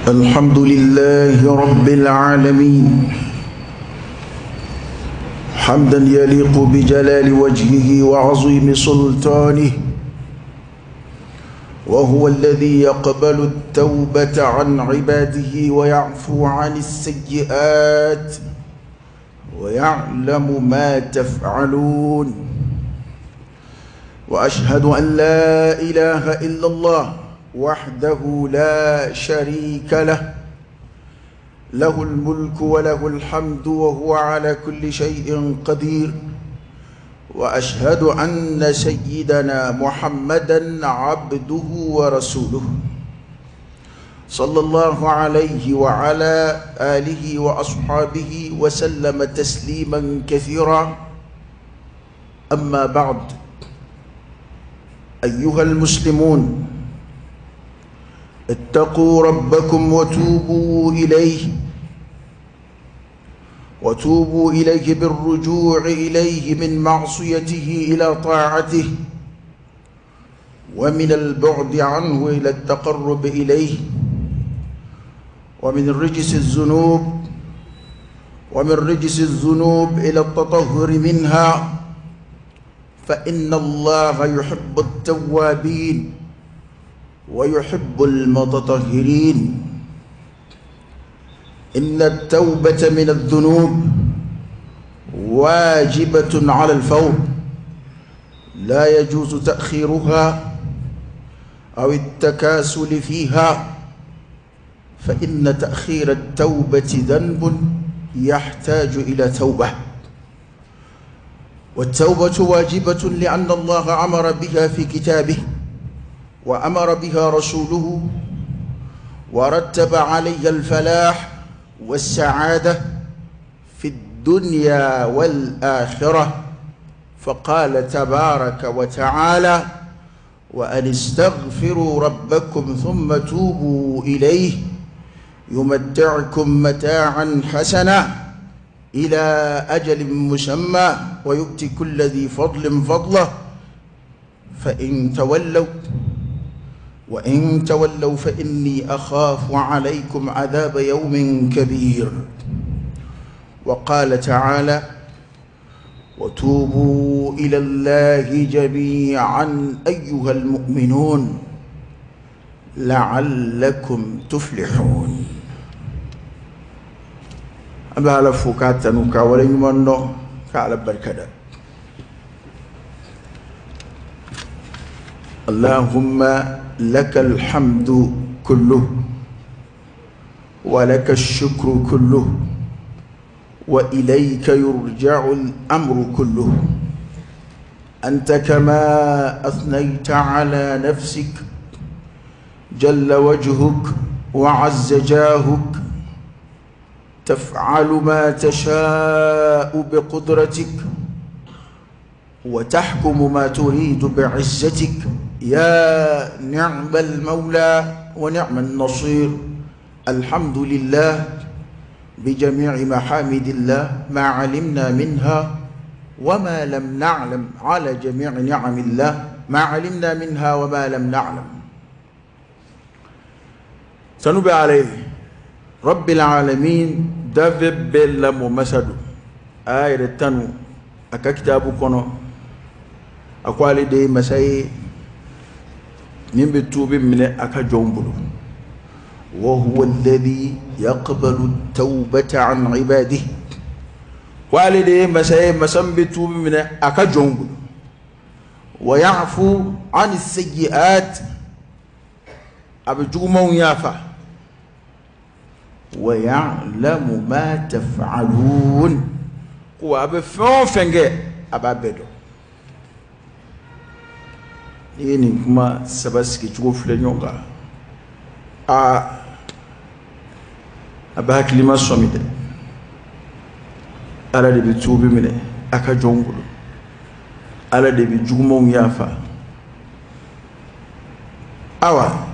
الحمد لله رب العالمين، حمدا يليق بجلال وجهه وعظيم سلطانه، وهو الذي يقبل التوبة عن عباده ويعفو عن السيئات ويعلم ما تفعلون. وأشهد أن لا إله إلا الله وحده لا شريك له، له الملك وله الحمد وهو على كل شيء قدير. وأشهد أن سيدنا محمدا عبده ورسوله صلى الله عليه وعلى آله وأصحابه وسلم تسليما كثيرا. أما بعد، أيها المسلمون، اتقوا ربكم وتوبوا إليه، وتوبوا إليه بالرجوع إليه من معصيته إلى طاعته، ومن البعد عنه إلى التقرب إليه، ومن رجس الذنوب، ومن رجس الذنوب إلى التطهر منها، فإن الله يحب التوابين ويحب المتطهرين. إن التوبة من الذنوب واجبة على الفور، لا يجوز تأخيرها أو التكاسل فيها، فإن تأخير التوبة ذنب يحتاج إلى توبة. والتوبة واجبة لأن الله أمر بها في كتابه، وأمر بها رسوله، ورتب عليها الفلاح والسعادة في الدنيا والآخرة، فقال تبارك وتعالى: وأن استغفروا ربكم ثم توبوا إليه يمتعكم متاعا حسنا إلى أجل مسمى ويؤتي كل ذي فضل فضله، فإن تولوا وإن تولوا فإني أخاف عليكم عذاب يوم كبير. وقال تعالى: وتوبوا إلى الله جميعا أيها المؤمنون لعلكم تفلحون. أبا فوكاتا نوكا ولن كعلى بركة. اللهم لك الحمد كله، ولك الشكر كله، وإليك يرجع الأمر كله. أنت كما أثنيت على نفسك، جل وجهك وعز جاهك، تفعل ما تشاء بقدرتك، وتحكم ما تريد بعزتك، يا نعم المولى ونعم النصير. الحمد لله بجميع محامد الله، ما علمنا منها وما لم نعلم، على جميع نعم الله ما علمنا منها وما لم نعلم. سنبع عليه رب العالمين دافب بلا مسد آية التنو أكا كتابو كونو أقوالي دي مساي من بتوب من أكا جنبلو. وهو الذي يقبل التوبة عن عباده، والدي مساي مسام بتوب من أكا جنبلو، ويعفو عن السيئات أبجومون يافا، ويعلم ما تفعلون. وأبفون فنجي أبا بدو ni kuma saba sigicogo filɛ ɲɔgɔn kan. Aa, a bɛ hakilima sɔmi dɛ. Ala de bɛ tuubi minɛ a ka jɔnw bolo, Ala de bɛ jugumanw yafa. Awa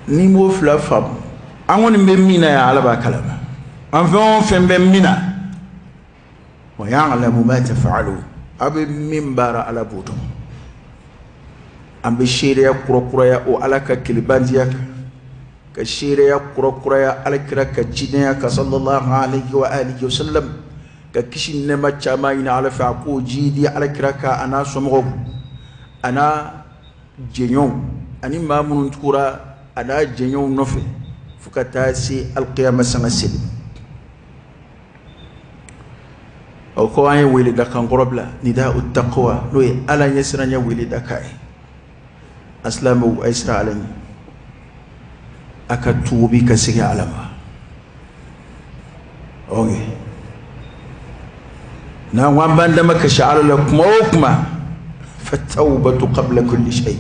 ni m'o fila faamu, an kɔni bɛ min na yan, Ala b'a kalama. An fɛn o fɛn bɛ min na, wa ya'lamu ma taf'alun, a bɛ min baara Ala b'o dɔn. An bɛ seereya kurakuraya o Ala ka kelebantiya kan, Ka seereya kurakuraya Alakira ka cidenya kan sallallahu alayhi wa alihi wa sallam, ka kisi ni nɛɛma caman ɲini Ala fɛ, a k'o jiidi Alakira kan, a n'a somɔgɔw, a n'a jɛɲɔgɔnw, ani maa minnu tugura a n'a jɛɲɔgɔnw nɔfɛ fo ka taa se alikiyama sanga seli. O kɔ, an ye weledakan kɔrɔ bila, nida'u taqwa, n'o ye Ala ɲɛsiranɲɛ weledakan ye. A silamɛw, a ye siran Ala ɲɛ, a ka tuubi ka segin Ala ma. Ok, n'an ko an b'an dama kasi Ala la kuma o kuma, fatawbatu qabla kulli shay,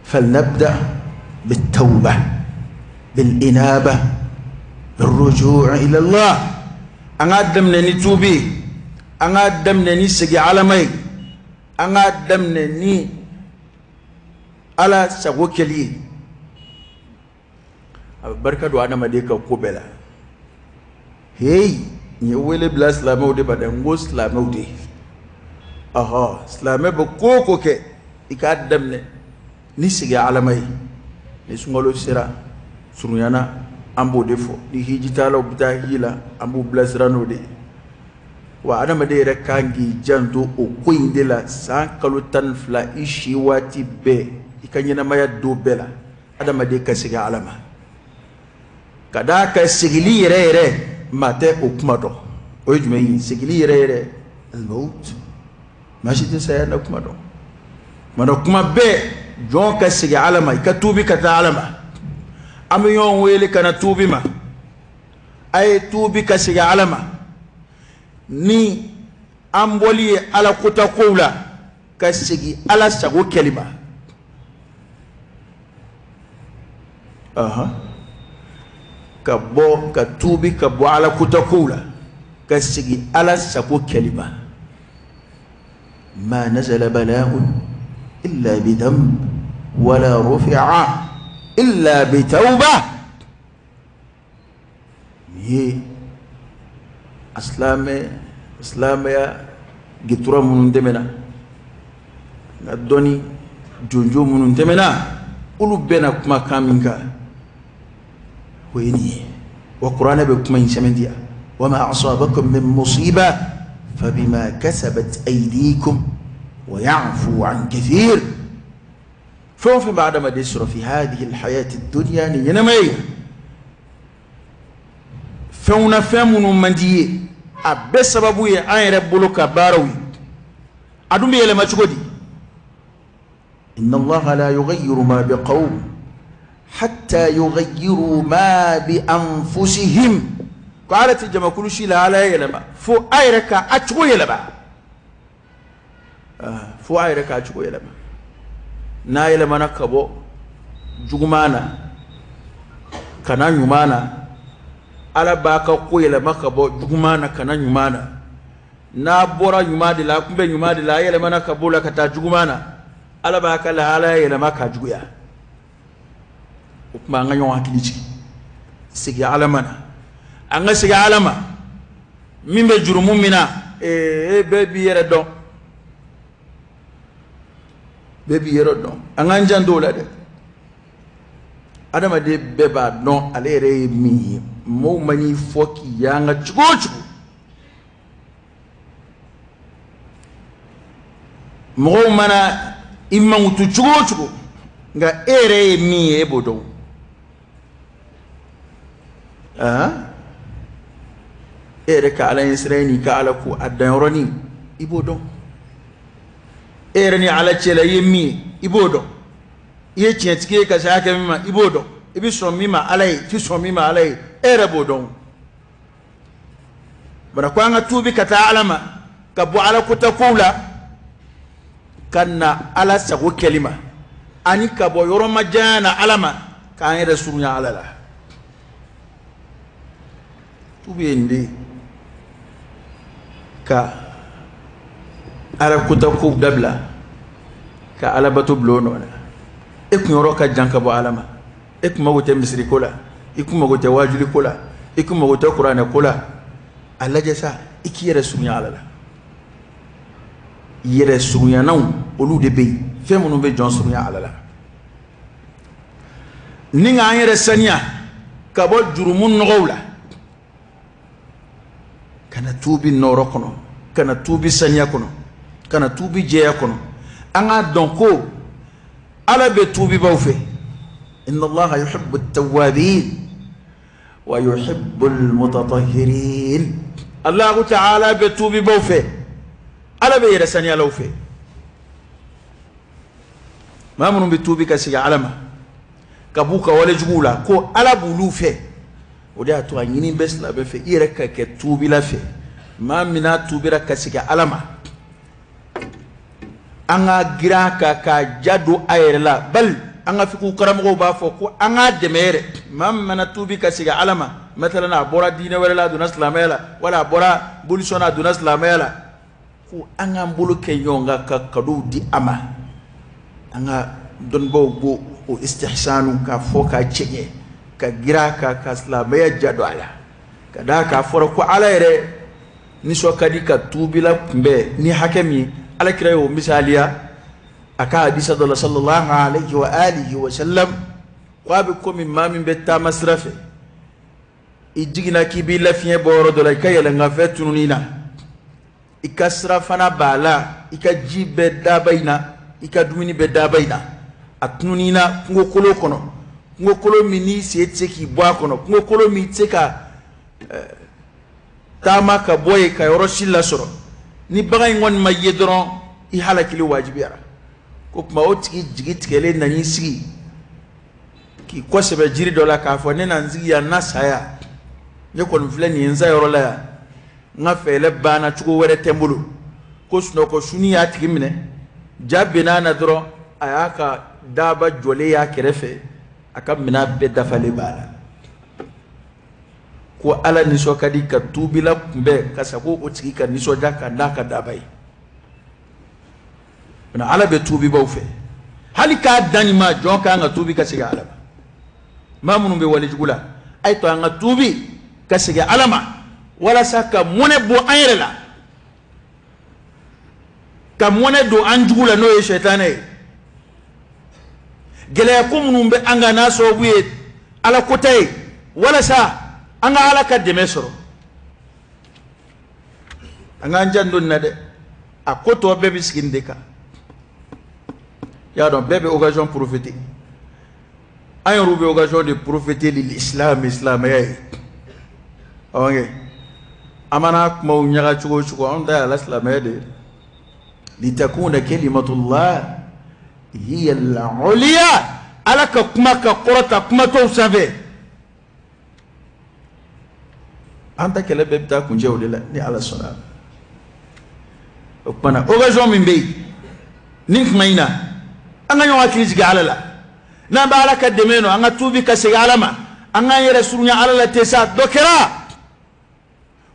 falnabda بالتوبة بالإنابة بالرجوع إلى الله. An k'a daminɛ ni tuubi, an k'a daminɛ ni segin Ala ma ye, an k'a daminɛ ni Ala sago kɛli ye. A bɛ barika don adamaden ka ko bɛɛ la. Heyi, n ye wele bila silamɛw de ma dɛ. N ko silamɛw de, ɔhɔ, silamɛ bɛ ko o ko kɛ, i k'a daminɛ ni segin Ala ma ye. Ni sunkalo sera surunyana, an b'o de fɔ. Ni hijitalaw bɛ taa hiji la, an b'u bilasira n'o de ye. Wa adamaden yɛrɛ kan k'i janto o ko in de la san kalo 12, i si waati bɛɛ, i ka ɲɛnamaya don bɛɛ la, adamaden ka segin Ala ma. Ka d'a kan segili yɛrɛ yɛrɛ, maa tɛ o kuma dɔn. O ye jumɛn ye? Segili yɛrɛ yɛrɛ, al-maut, maa si tɛ saya na kuma dɔn. Kuma dɔ, kuma bɛɛ, jɔn ka segin Ala ma, i ka tuubi ka taa Ala ma. An bɛ ɲɔgɔn wele ka na tuubi ma. A ye tuubi ka segin Ala ma ni an bɔli ye Ala kota kow la, ka segin Ala sago kɛli ma. Ahan, ka bɔ, ka tuubi ka bɔ Ala kota kow la, ka segin Ala sago kɛli ma. Ma nazala bala'un illa bi dhanb wala rufi'a illa bi tawba. Nin ye a silamɛ, silamɛya gitura minnu tɛmɛna, nka dɔnni jonjo minnu tɛmɛna, olu bɛna kumakan min kan, o ye nin ye. Wa kuranɛ bɛ kuma in sɛmɛntiya: wama asabakum min musiba fabima kasabat aydikum wa ya'fu an kathir. Fɛn o fɛn bɛ adamaden sɔrɔ fi hadhihi alhayati dunya, ni ɲɛnamaya ye, fɛnw na, fɛn minnu man di ye, a bɛɛ sababu ye an yɛrɛ bolo ka baaraw ye. A dun bɛ yɛlɛma cogo di? Inna allaha la yughayyiru ma biqawm hatta yughayyiru ma bi anfusihim. Ko Ala tɛ jamakulu si la ala ye yɛlɛma fo a yɛrɛ ka a cogo yɛlɛma, fo a yɛrɛ k'a cogo yɛlɛma. N'a yɛlɛmana ka bɔ juguman na ka na ɲuman na, Ala b'a ka ko yɛlɛma ka bɔ juguman na ka na ɲuman na. N'a bɔra ɲuman de la, a tun bɛ ɲuman de la, a yɛlɛmana ka bɔ la ka taa juguman na, Ala b'a ka lahalaya yɛlɛma ka juguya. O tuma, an ka ɲɔgɔn hakili jigin, segin Ala ma na, an ka segin Ala ma. Min bɛ jurumu min na, ee, bɛɛ b'i yɛrɛ dɔn, bɛɛ b'i yɛrɛ dɔn. An k'an janto o la dɛ. Adamaden bɛɛ b'a dɔn ale yɛrɛ ye min ye. Mɔgɔw man'i fɔ k'i yanga cogo o cogo, mɔgɔw mana i mankutu cogo o cogo, nka e yɛrɛ ye min ye, e b'o dɔn. E yɛrɛ ka Ala ɲɛsiranɲɛ n'i ka Ala ko a danyɔrɔnin, i b'o dɔn. E yɛrɛ ni Ala cɛla, i ye min ye, i b'o dɔn. I ye tiɲɛtigi ye ka se hakɛ min ma, i b'o dɔn. I bɛ sɔn min ma Ala ye, i tɛ sɔn min ma Ala ye, e yɛrɛ b'o dɔn. Bara ko an ka tuubi ka taa Ala ma, ka bɔ Ala kota kow la ka na Ala sago kɛli ma, ani ka bɔ yɔrɔ ma janya na Ala ma, k'an yɛrɛ surunya Ala la. Tuubi ye nin de ye: ka Ala kota kow dabila, ka Ala bato bila o nɔ na. E kun yɔrɔ ka jan ka bɔ Ala ma, e kun mago tɛ misiri ko la, i kun mago tɛ wajuli ko la, i kun mago tɛ kuranɛ ko la. A lajɛ sa, i k'i yɛrɛ surunya Ala la. Yɛrɛ surunyanaw, olu de bɛ yen, fɛn minnu bɛ jɔn surunya Ala la. Ni k'an yɛrɛ saniya ka bɔ jurumu nɔgɔw la, ka na tuubi nɔɔrɔ kɔnɔ, ka na tuubi saniya kɔnɔ, ka na tuubi jɛya kɔnɔ. An k'a dɔn ko Ala bɛ tuubibaw fɛ. Inna Allaha yuhibbu at-tawwabin wa yuhibbu al-mutatahhirin. Allahu ta'ala bɛ tuubibaw fɛ, Ala bɛ yɛrɛ saniyalaw fɛ. Maa minnu bɛ tuubi ka segin Ala ma ka b'u ka wale juguw la, ko Ala b'olu fɛ. O de y'a to a ɲini bɛ silamɛ fɛ i yɛrɛ ka kɛ tuubila fɛ. Maa min n'a tuubira ka segin Ala ma, an ka girin a kan k'a ja don a yɛrɛ la. Bali an ka fikihu karamɔgɔw b'a fɔ ko an k'a dɛmɛ yɛrɛ. Maa min mana tuubi ka segin Ala ma, matalan a bɔra diinɛ wɛrɛ la a donna silamɛya la, wala a bɔra bolisɔn na a donna silamɛya la, ko an k'an bolo kɛ ɲɔgɔn kan ka kadow di a ma. An ka dɔnnibaw b'o o istihsanu k'a fɔ k'a cɛɲɛ, ka girin a kan ka silamɛya ja don a la. Ka d'a kan a fɔra ko Ala yɛrɛ nisɔn ka di ka tuubila kunbɛn ni hakɛ min ye. Ala kira y'o misaliya a ka hadisa dɔ la sallallahu alayhi wa alihi wa sallam, ko a bɛ komi maa min bɛ taama sira fɛ, i jiginna k'i b'i lafiɲɛ bɔ yɔrɔ dɔ la, i ka yɛlɛnkanfɛn tunun'i na, i ka sirafana b'a la, i ka ji bɛ daba in na, i ka dumuni bɛ daba in na, a tunun'i na kungokolo kɔnɔ, kungokolo min n'i sen tɛ se k'i bɔ a kɔnɔ, kungokolo min tɛ se ka taama ka bɔ yen ka yɔrɔ si lasɔrɔ. Ni bagan in kɔni ma ye dɔrɔn, i halakili wajibiyara. Ko tuma o tigi jigi tigɛlen nan'i sigi k'i kɔsɛbɛ jiri dɔ la k'a fɔ ne na n sigi yan n na saya, ne kɔni filɛ nin ye n sa yɔrɔ la yan, n ka fɛɛrɛ banna, cogo wɛrɛ tɛ n bolo. Ko sunɔgɔ suni y'a tigi minɛ, ja benn'a na dɔrɔn, a y'a ka daba jɔlen y'a kɛrɛfɛ, a ka minɛn bɛɛ dafalen b'a la. Ko Ala nisɔn ka di ka tuubila kunbɛn ka sago o tigi ka nisɔndiya ka n'a ka daba ye. Nka Ala bɛ tuubibaw fɛ. Hali k'a dan nin ma, jɔn ka kan ka tuubi ka segin Ala ma. Maa minnu bɛ walejugu la, a ye to an ka tuubi ka segin Ala ma walasa ka mɔnɛ bɔ an yɛrɛ la, ka mɔnɛ don an jugu la, n'o ye sɛtanɛ ye. Gɛlɛya ko minnu bɛ an kan n'a sababu ye Ala kota ye, walasa an ka Ala ka dɛmɛ sɔrɔ. An k'an janto nin na dɛ, a ko tɔ bɛɛ bɛ sigi nin de kan. Y'a dɔn bɛɛ bɛ occasion profiter, an yɛrɛw bɛ occasion de profiter lil islam, silamɛya ye. Ɔnkɛ an mana kumaw ɲaga cogo o cogo, anw ta ye ala silamɛya de ye. Litakuna kalimatullah hiya al-ulya, Ala ka kuma ka kɔrɔta kuma tɔw sanfɛ. An ta kɛlɛ bɛɛ bɛ taa kuncɛ o de la ni Ala sɔnna. O tuma na occasion min bɛ yen nin tuma in na, an ka ɲɔgɔn hakili jigin Ala la. N'an bɛ Ala ka dɛmɛ nɔ, an ka tuubi ka segin Ala ma, an k'an yɛrɛ surunya Ala la ten sa, dɔ kɛra.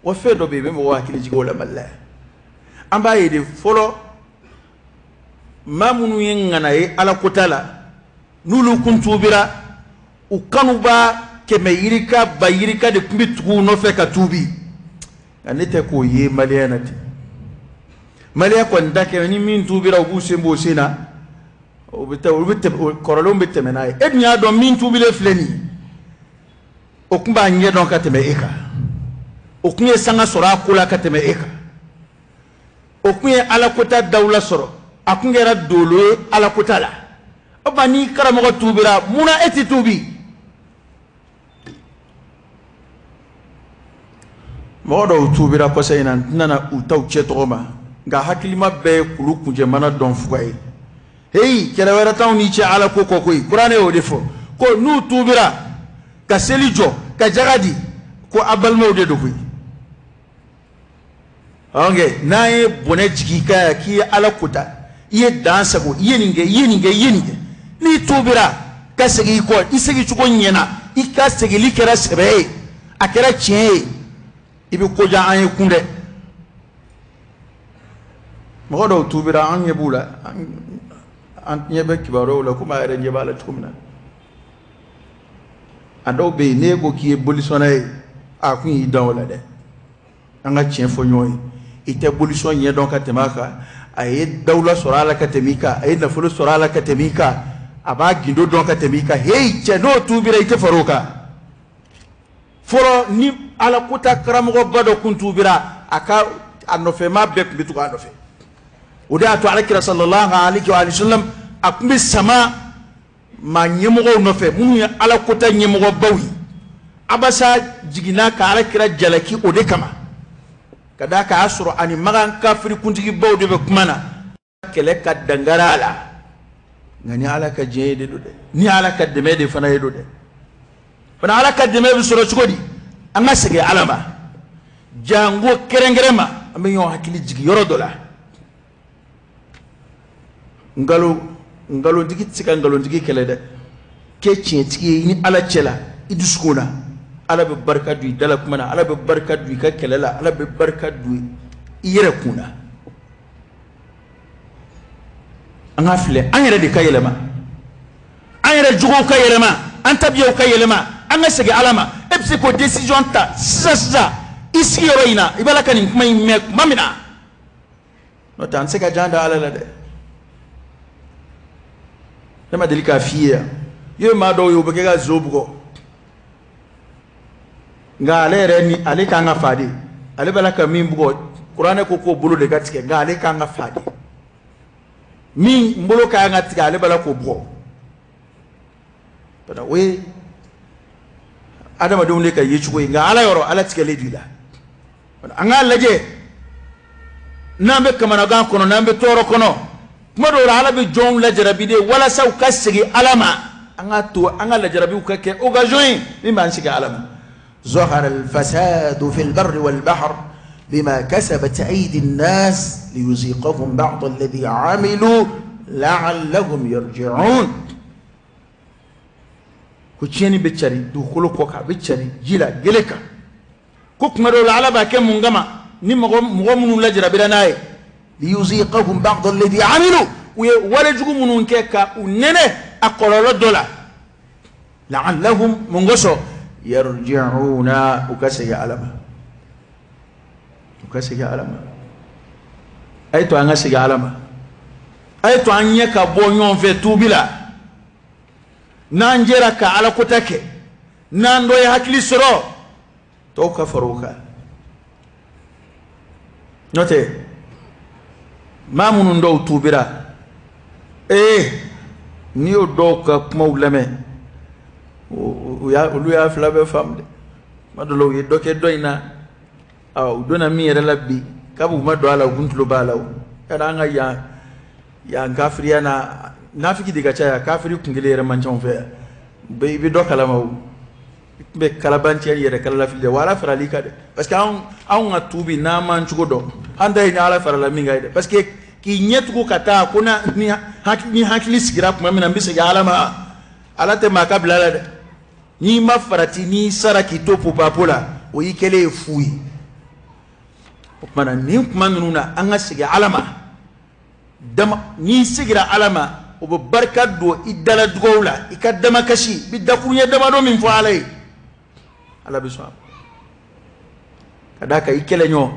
Wa fɛn dɔ bɛ yen, n bɛ mɔgɔw hakili jigin o la Mali la yan. An b'a ye de fɔlɔ, maa minnu ye ŋana ye Ala kota la, n'olu kun tuubira, u kanubaa kɛmɛ yirika ba yirika de tun bɛ tugu u nɔfɛ ka tuubi. Nka ne tɛ k'o ye maliyɛn na ten. Maliyɛn kɔni ta kɛ ni min tuubira, u b'u sen b'o sen na, o bɛ taa, olu bɛ tɛmɛ, kɔrɔlenw bɛ tɛmɛ n'a ye. E dun y'a dɔn min tuubilen filɛ nin ye, o tun b'a ɲɛ dɔn ka tɛmɛ e kan, o tun ye sanga sɔrɔ a ko la ka tɛmɛ e kan, o tun ye Ala kota dawula sɔrɔ, a tun kɛra dolo ye Ala kota la. O tuma n'i karamɔgɔ tuubira, mun na e tɛ tuubi? Mɔgɔ dɔw tuubira kɔsa in na, n tɛna u taw cɛ tɔgɔ ma, nka hakilima bɛɛ ye kulu kuncɛmana dɔn fuga ye. Heyi, kɛlɛ wɛrɛ t'anw n'i cɛ Ala ko kɔ koyi. Kuranɛ y'o de fɔ ko n'u tuubira ka seli jɔ ka jaga di, ko a balimaw de don koyi. Ɔnkɛ n'an ye bɔnɛ jigin i kan yan k'i ye Ala kota, i ye dan sago, i ye nin kɛ, i ye nin kɛ, i ye nin kɛ, n'i tuubira ka segin i kɔ, i segin cogo ɲɛna, i ka seginli kɛra sɛbɛ ye, a kɛra tiɲɛ ye, i bɛ ko diya an ye kun dɛ. Mɔgɔ dɔw tuubira, an ɲɛ b'u la, an ɲɛ bɛ kibaruyaw la komi a yɛrɛ ɲɛ b'a la cogo min na. A dɔw bɛ yen, n'e ko k'i ye bolisɔnna ye, a kun y'i dan o la dɛ. An ka tiɲɛ fɔ ɲɔgɔn ye, i tɛ bolisɔn ɲɛdɔn ka tɛmɛ a kan, a ye dawula sɔrɔ a la ka tɛmɛ i kan, a ye nafolo sɔrɔ a la ka tɛmɛ i kan, A b'a gindo dɔn ka tɛmɛ i kan. Heyi cɛ, n'o tuubira, i tɛ far'o kan. Fɔlɔ, ni Ala kota karamɔgɔba dɔ kun tuubira, a ka a nɔfɛmaa bɛɛ tun bɛ tugu a nɔfɛ. O de y'a to Alakira sallallahu alaihi wa sallam, a tun bɛ sama maa ɲɛmɔgɔw nɔfɛ minnu ye Ala kota ɲɛmɔgɔbaw ye. Abasa jiginna ka Alakira jalaki o de kama, ka d'a kan a y'a sɔrɔ ani Makan kafiri kuntigibaw de bɛ kuma na, kɛlɛ ka dangara a la. Nka ni Ala ka diɲɛ ye de don dɛ, ni Ala ka dɛmɛ de fana ye don dɛ. Fana, Ala ka dɛmɛ bɛ sɔrɔ cogo di? An ka segin Ala ma, janko kɛrɛnkɛrɛn ma. An bɛ ɲɔgɔn hakili jigin yɔrɔ dɔ la. Nkalon, nkalontigi tɛ se ka nkalontigi kɛlɛ dɛ. Kɛ tiɲɛtigi ye i ni Ala cɛ la, i dusukun na. Ala bɛ barika don i dala kuma na, Ala bɛ barika don i ka kɛlɛ la, Ala bɛ barika don i yɛrɛ kun na. An ka filɛ, an yɛrɛ de ka yɛlɛma, an yɛrɛ jogow ka yɛlɛma, an tabiyaw ka yɛlɛma, an ka segin Ala ma. E bɛ se k'o décision ta sisan sisan, i sigiyɔrɔ in na, i b'a la ka nin kuma in mɛn tuma min na. N'o tɛ, an tɛ se ka jan da Ala la dɛ. Ne ma deli k'a f'i ye yan, i ye maa dɔw ye, u bɛ kɛ ka zo bugɔ, nka ale yɛrɛ ni ale kan ka fa de. Ale b'a la ka min bugɔ, kuranɛ ko k'o bolo de ka tigɛ, nka ale kan ka fa de. Min bolo ka kan ka tigɛ, ale b'a la k'o bugɔ. O ye adamadenw de ka yecogo ye, nka Ala yɔrɔ, Ala tigɛlen don i la. An k'a lajɛ, n'an bɛ kamanagan kɔnɔ, n'an bɛ tɔɔrɔ kɔnɔ, tuma dɔw la, Ala bɛ jɔnw lajarabi de walasa u ka segin Ala ma. An k'a to an ka lajarabiw ka kɛ occasion ye min b'an segin Ala ma. ظهر الفساد في البر والبحر بما كسبت أيدي الناس ليذيقهم بعض الذي عملوا لعلهم يرجعون. Ko tiɲɛni bɛ cari dugukolo kɔ kan, a bɛ cari ji la, gele kan. Ko tuma dɔw la, Ala b'a kɛ mun kama? Ni mɔgɔ mɔgɔ minnu lajarabira n'a ye, ليذيقهم بعض الذي عملوا u ye walejugu minnu kɛ, ka u nɛnɛ a kɔlɔlɔ dɔ la. لعلهم, mun kosɔn? يرجعون, u ka segin Ala ma, u ka segin Ala ma. A ye to an ka segin Ala ma, a ye to an ɲɛ ka bɔ ɲɔgɔn fɛ tuubi la. N'an jɛra ka Ala kota kɛ, n'an dɔ ye hakili sɔrɔ, tɔw ka fara o kan. N'o tɛ, maa minnu dɔw tuubira, ee, n'i y'o dɔw ka kumaw lamɛn, olu y'a fila bɛɛ faamu dɛ. Tuma dɔ la, u ye dɔ kɛ dɔ in na, u donna min yɛrɛ la bi, kabi u ma don a la, u kun tulo b'a la. O yala, an ka yan yan kafiriya na, nafiki de ka ca yan. Kafiri kun kelen yɛrɛ man ca anw fɛ yan. I bɛ dɔ kalama, o i tun bɛ kalabanciya yɛrɛ kala lafili dɛ. Wa Ala faral'i kan dɛ, parce que anw ka tuubi, n'an m'an cogo dɔn, an ta ye ni Ala farala min kan ye dɛ. Parce que k'i ɲɛ tugu ka taa ko na ni hakili sigira tuma min na, n bɛ segin Ala ma, Ala tɛ maa ka bila la dɛ. N'i ma farati, n'i sara k'i to popapo la, o y'i kɛlen ye fu ye. O tuma na, nin kuma ninnu na, an ka segin Ala ma. Dama n'i seginna Ala ma, o bɛ barika don i dala dugawu la, i ka damakasi, i bɛ dakuruɲɛ damadɔ min fɔ Ala ye, Ala bɛ sɔn a ma. Ka d'a kan i kɛlɛɲɔgɔn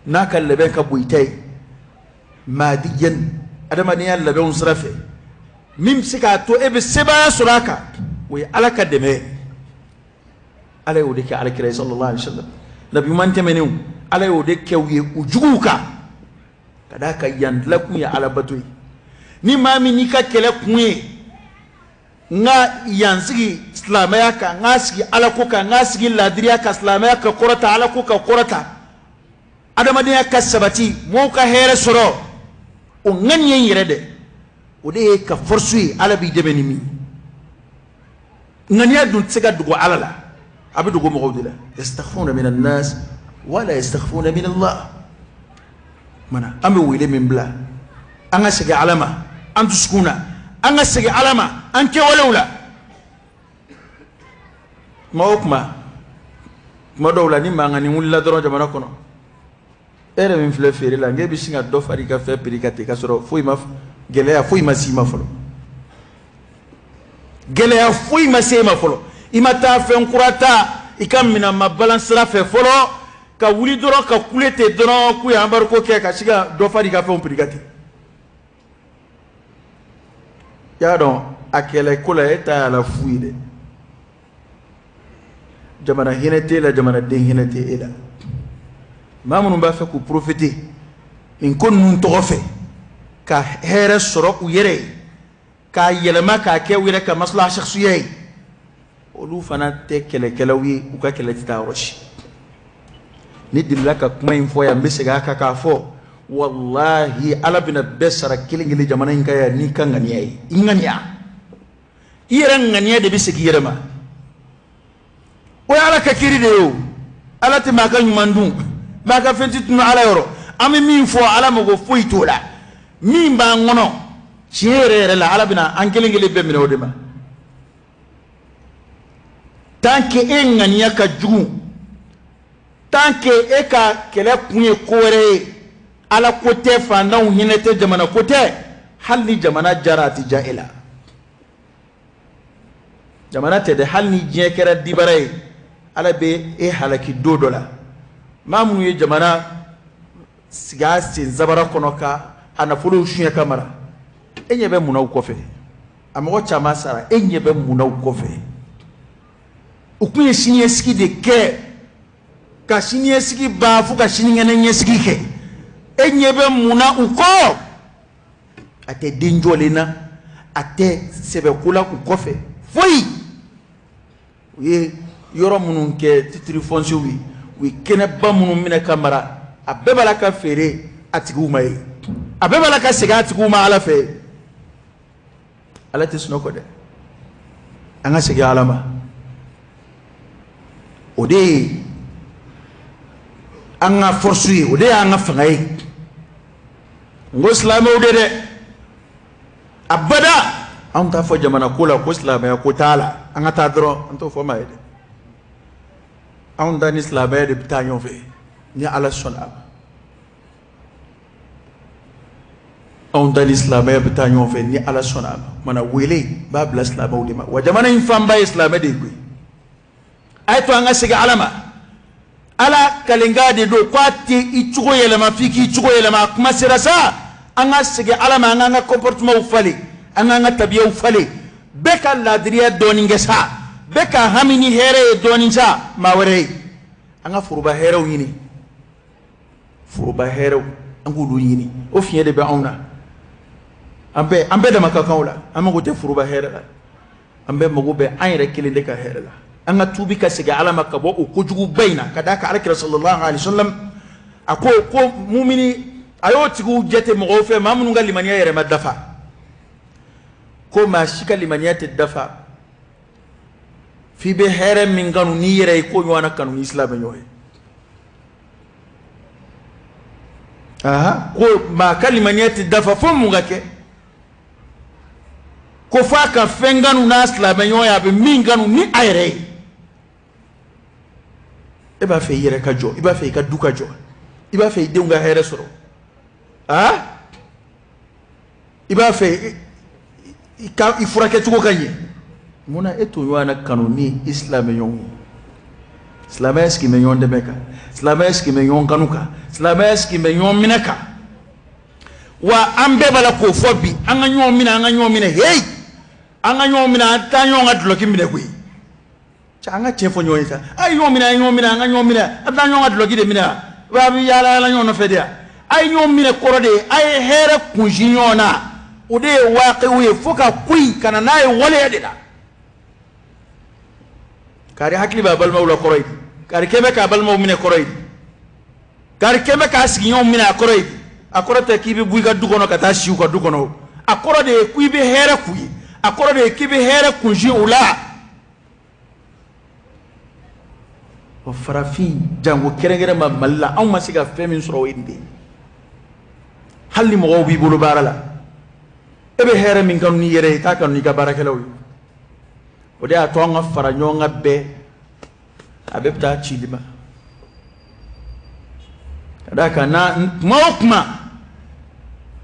n'a ka labɛn ka bon i ta ye maadiyan, adamadenya labɛnw sira fɛ, min bɛ se k'a to e bɛ sebaaya sɔrɔ a kan, o ye Ala ka dɛmɛ ye. Ala y'o de kɛ Alakira ye sallallahu alaihi wa sallam. Nabi ɲuman tɛmɛnenw, Ala y'o de kɛ u ye u juguw kan. Ka d'a kan yan kun ye Alabato ye. Ni maa min n'i ka kɛlɛ kun ye n ka yan sigi silamɛya kan, n k'a sigi Ala ko kan, n k'a sigi ladiriya kan, silamɛya ka kɔrɔta, Ala ko ka kɔrɔta, adamadenya ka sabati, mɔgɔw ka hɛrɛ sɔrɔ, o ŋaniya in yɛrɛ dɛ, o de ye ka force ye. Ala b'i dɛmɛ ni min ŋaniya dun tɛ se ka dogo Ala la, a bɛ dogo mɔgɔw de la. يستخفون من الناس ولا يستخفون من الله. Mana an bɛ wele min bila, an ka segin Ala ma an dusukun na, an ka segin Ala ma an kɛwalew la. Kuma o kuma, kuma dɔw la, ni mankanni wulila dɔrɔn jamana kɔnɔ, e yɛrɛ min filɛ feere la, n'e bɛ sin ka dɔ fara i ka fɛn prix kan ten, k'a sɔrɔ foyi ma gɛlɛya foyi ma s'i ma fɔlɔ, gɛlɛya foyi ma se e ma fɔlɔ, i ma taa fɛn kura ta i ka minɛn ma balan sira fɛ fɔlɔ, ka wuli dɔrɔn ka kule ten dɔrɔn k'u ye embargo kɛ, ka se ka dɔ fara i ka fɛnw prix kan ten. I y'a dɔn, A kɛlɛ ko la, e ta y'a la fu ye dɛ. Jamana hinɛ t'e la, jamanaden hinɛ tɛ e la. Maa minnu b'a fɛ k'u profiter nin ko ninnu tɔgɔ fɛ ka hɛrɛ sɔrɔ u yɛrɛ ye, k'a yɛlɛma k'a kɛ u yɛrɛ ka maslaha shakhsiya ye, olu fana tɛ kɛlɛkɛlaw ye, u ka kɛlɛ tɛ taa yɔrɔ si. Ne delila ka kuma in fɔ yan, n bɛ segin a kan k'a fɔ, walahi Ala bɛna bɛɛ sara kelen kelen jamana in kan yan n'i ka ŋaniya ye. I ŋaniya, i yɛrɛ ŋaniya de bɛ segin i yɛrɛ ma. O ye Ala ka kiiri de ye o. Ala tɛ maa ka ɲuman dun, maa ka fɛn tɛ tunu Ala yɔrɔ. An bɛ min fɔ, Ala mago foyi t'o la. Min b'an kɔnɔ tiɲɛ yɛrɛ yɛrɛ la, Ala bɛna an kelen kelen bɛɛ minɛ o de ma. Tant que e ŋaniya ka jugu, tant que e ka kɛlɛ kun ye ko wɛrɛ ye, Ala ko tɛ, faantanw hinɛ tɛ, jamana ko tɛ, hali ni jamana jara a tɛ diya e la. Jamana tɛ dɛ, hali ni diɲɛ kɛra dibara ye, Ala bɛ e halaki don dɔ la. Maa minnu ye jamana sigi a sen sabara kɔnɔ ka a nafolow suɲɛ ka mara, e ɲɛ bɛ mun na u kɔfɛ? A mɔgɔ caman sara, e ɲɛ bɛ mun na u kɔfɛ? U kun ye siniɲɛsigi de kɛ, ka siniɲɛsigi ban fo ka sinikɛnɛ ɲɛsigi kɛ. E ɲɛ bɛ mun na u kɔ? A tɛ den jɔlen na, a tɛ sɛbɛko la u kɔfɛ, foyi. U ye yɔrɔ minnu kɛ titre foncier ye, u ye kɛnɛba minnu minɛ ka mara, a bɛɛ b'a la ka feere a tigiw ma ye, a bɛɛ b'a la ka segin a tigiw ma Ala fɛ. Ala tɛ sunɔgɔ dɛ. An ka segin Ala ma. O de ye an ka force ye, o de y'an ka fanga ye. N ko silamɛw de dɛ, abada anw t'a fɔ jamana ko la ko silamɛya ko t'a la, an ka taa dɔrɔn, an t'o fɔ maa ye dɛ. Anw ta ni silamɛya de bɛ taa ɲɔgɔn fɛ ni Ala sɔnna a ma. Anw ta ni silamɛya bɛ taa ɲɔgɔn fɛ ni Ala sɔnna a ma. Kumana wele b'a bila silamɛw de ma. Wa jamana in fanba ye silamɛ de ye koyi. A ye to an ka segin Ala ma. Ala kalenkan de don k'a tɛ i cogo yɛlɛma f'i k'i cogo yɛlɛma. A kuma sera sa, an ka segin Ala ma, an k'an ka comportementw falen, an k'an ka tabiyaw falen. Bɛɛ ka laadiriya dɔɔnin kɛ sa, bɛɛ ka hami ni hɛrɛ ye dɔɔnin sa maa wɛrɛ ye. An ka foroba hɛrɛw ɲini, foroba hɛrɛw an k'olu ɲini. O fiɲɛ de bɛ anw na. An bɛɛ dama ka kan o la. An mago tɛ foroba hɛrɛ la, an bɛɛ mago bɛ an yɛrɛ kelen de ka hɛrɛ la. An ka tuubi ka segin Ala ma ka bɔ o kojuguba in na, ka d'a kan Alakira sallallahu alaihi wasallam a ko ko mumini a y'o tigiw jate mɔgɔw fɛ, maa minnu ka limaniya yɛrɛ ma dafa, ko maa si ka limaniya tɛ dafa f'i bɛ hɛrɛ min kanu n'i yɛrɛ ye, k'o ɲɔgɔnna kanu n'i silamɛ ɲɔgɔn ye. Aha, ko maa ka limaniya tɛ dafa fo mun ka kɛ? Ko f'a ka fɛn kanu n'a silamɛ ɲɔgɔn ye, a bɛ min kanu ni a yɛrɛ ye. E b'a fɛ i yɛrɛ ka jɔ, i b'a fɛ i ka du ka jɔ, i b'a fɛ i denw ka hɛrɛ sɔrɔ, aa, i b'a fɛ i ka i furakɛcogo ka ɲɛ. Munna e t'o ɲɔgɔnna kanu ni i silamɛ ɲɔgɔn ye? Silamɛya sigi bɛ ɲɔgɔn dɛmɛ kan, silamɛya sigi bɛ ɲɔgɔn kanu kan, silamɛya sigi bɛ ɲɔgɔn minɛ kan. Wa an bɛɛ b'a la k'o fɔ bi, an ka ɲɔgɔn minɛ, an ka ɲɔgɔn minɛ, heyi, an ka ɲɔgɔn minɛ, an t'an ɲɔgɔn ka dulɔki minɛ koyi. Cɛ, an ka tiɲɛ fɔ ɲɔgɔn ye sa. A ye ɲɔgɔn minɛ, a ye ɲɔgɔn minɛ, an ka ɲɔgɔn minɛ, an t'an ɲɔgɔn ka dulɔki de minɛ wa? A bɛ yaala yaala ɲɔgɔn nɔfɛ de wa? A ye ɲɔgɔn minɛ kɔrɔ de ye, a ye hɛrɛ kunsin ɲɔgɔn na, o de ye waaqiw ye, fo ka ko in ka na n'a ye waleya de la. Kari hakili b'a balimaw la kɔrɔ ye di? Kari kɛn bɛ k'a balimaw minɛ kɔrɔ ye di? Kari kɛn bɛ k'a sigiɲɔgɔnw minɛ a kɔrɔ ye di? A kɔrɔ tɛ k'i bɛ bɔ i ka du kɔnɔ ka taa si u ka du kɔnɔ o. A kɔrɔ de ye k'i bɛ hɛrɛ k'u ye, a kɔrɔ de ye k'i bɛ hɛrɛ kunsin u la. O farafin janko kɛrɛnkɛrɛn ma Mali la, anw ma se ka fɛn min sɔrɔ o ye nin de ye. Hali ni mɔgɔw b'i bolo baara la, e bɛ hɛrɛ min kanu n'i yɛrɛ ye, i t'a kanu n'i ka baarakɛlaw ye. O de y'a to an ka fara ɲɔgɔn kan bɛɛ, a bɛɛ bɛ taa cili ma. Ka d'a kan n'a kuma o kuma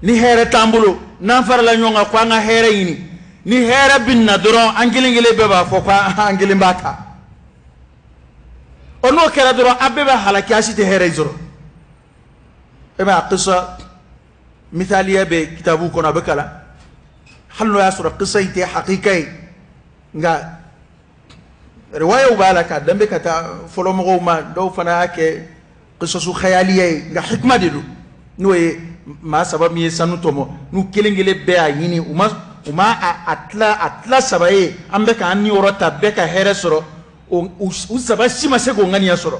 ni hɛrɛ t'an bolo, n'an farala ɲɔgɔn kan ko an ka hɛrɛ ɲini, ni hɛrɛ bɛ na dɔrɔn an kelen kelen bɛɛ b'a fɔ ko an kelen b'a ta. Ɔ n'o kɛra dɔrɔn an bɛɛ bɛ halaki, an si tɛ hɛrɛ in sɔrɔ. E b'a kisa misaliya bɛ kitabu kɔnɔ, a bɛ kalan. Hali n'o y'a sɔrɔ kisa in tɛ hakika ye, nka riwayaw b'a la k'a danbe ka taa fɔlɔmɔgɔw ma. Dɔw fana y'a kɛ qisasu khayaliya ye, nka hikma de don. N'o ye maa saba min ye sanu tɔmɔ, n'u kelen kelen bɛɛ y'a ɲini, u ma a tila saba ye, an bɛ k'an niyɔrɔ ta, bɛɛ ka hɛrɛ sɔrɔ. U saba si ma se k'o ŋaniya sɔrɔ.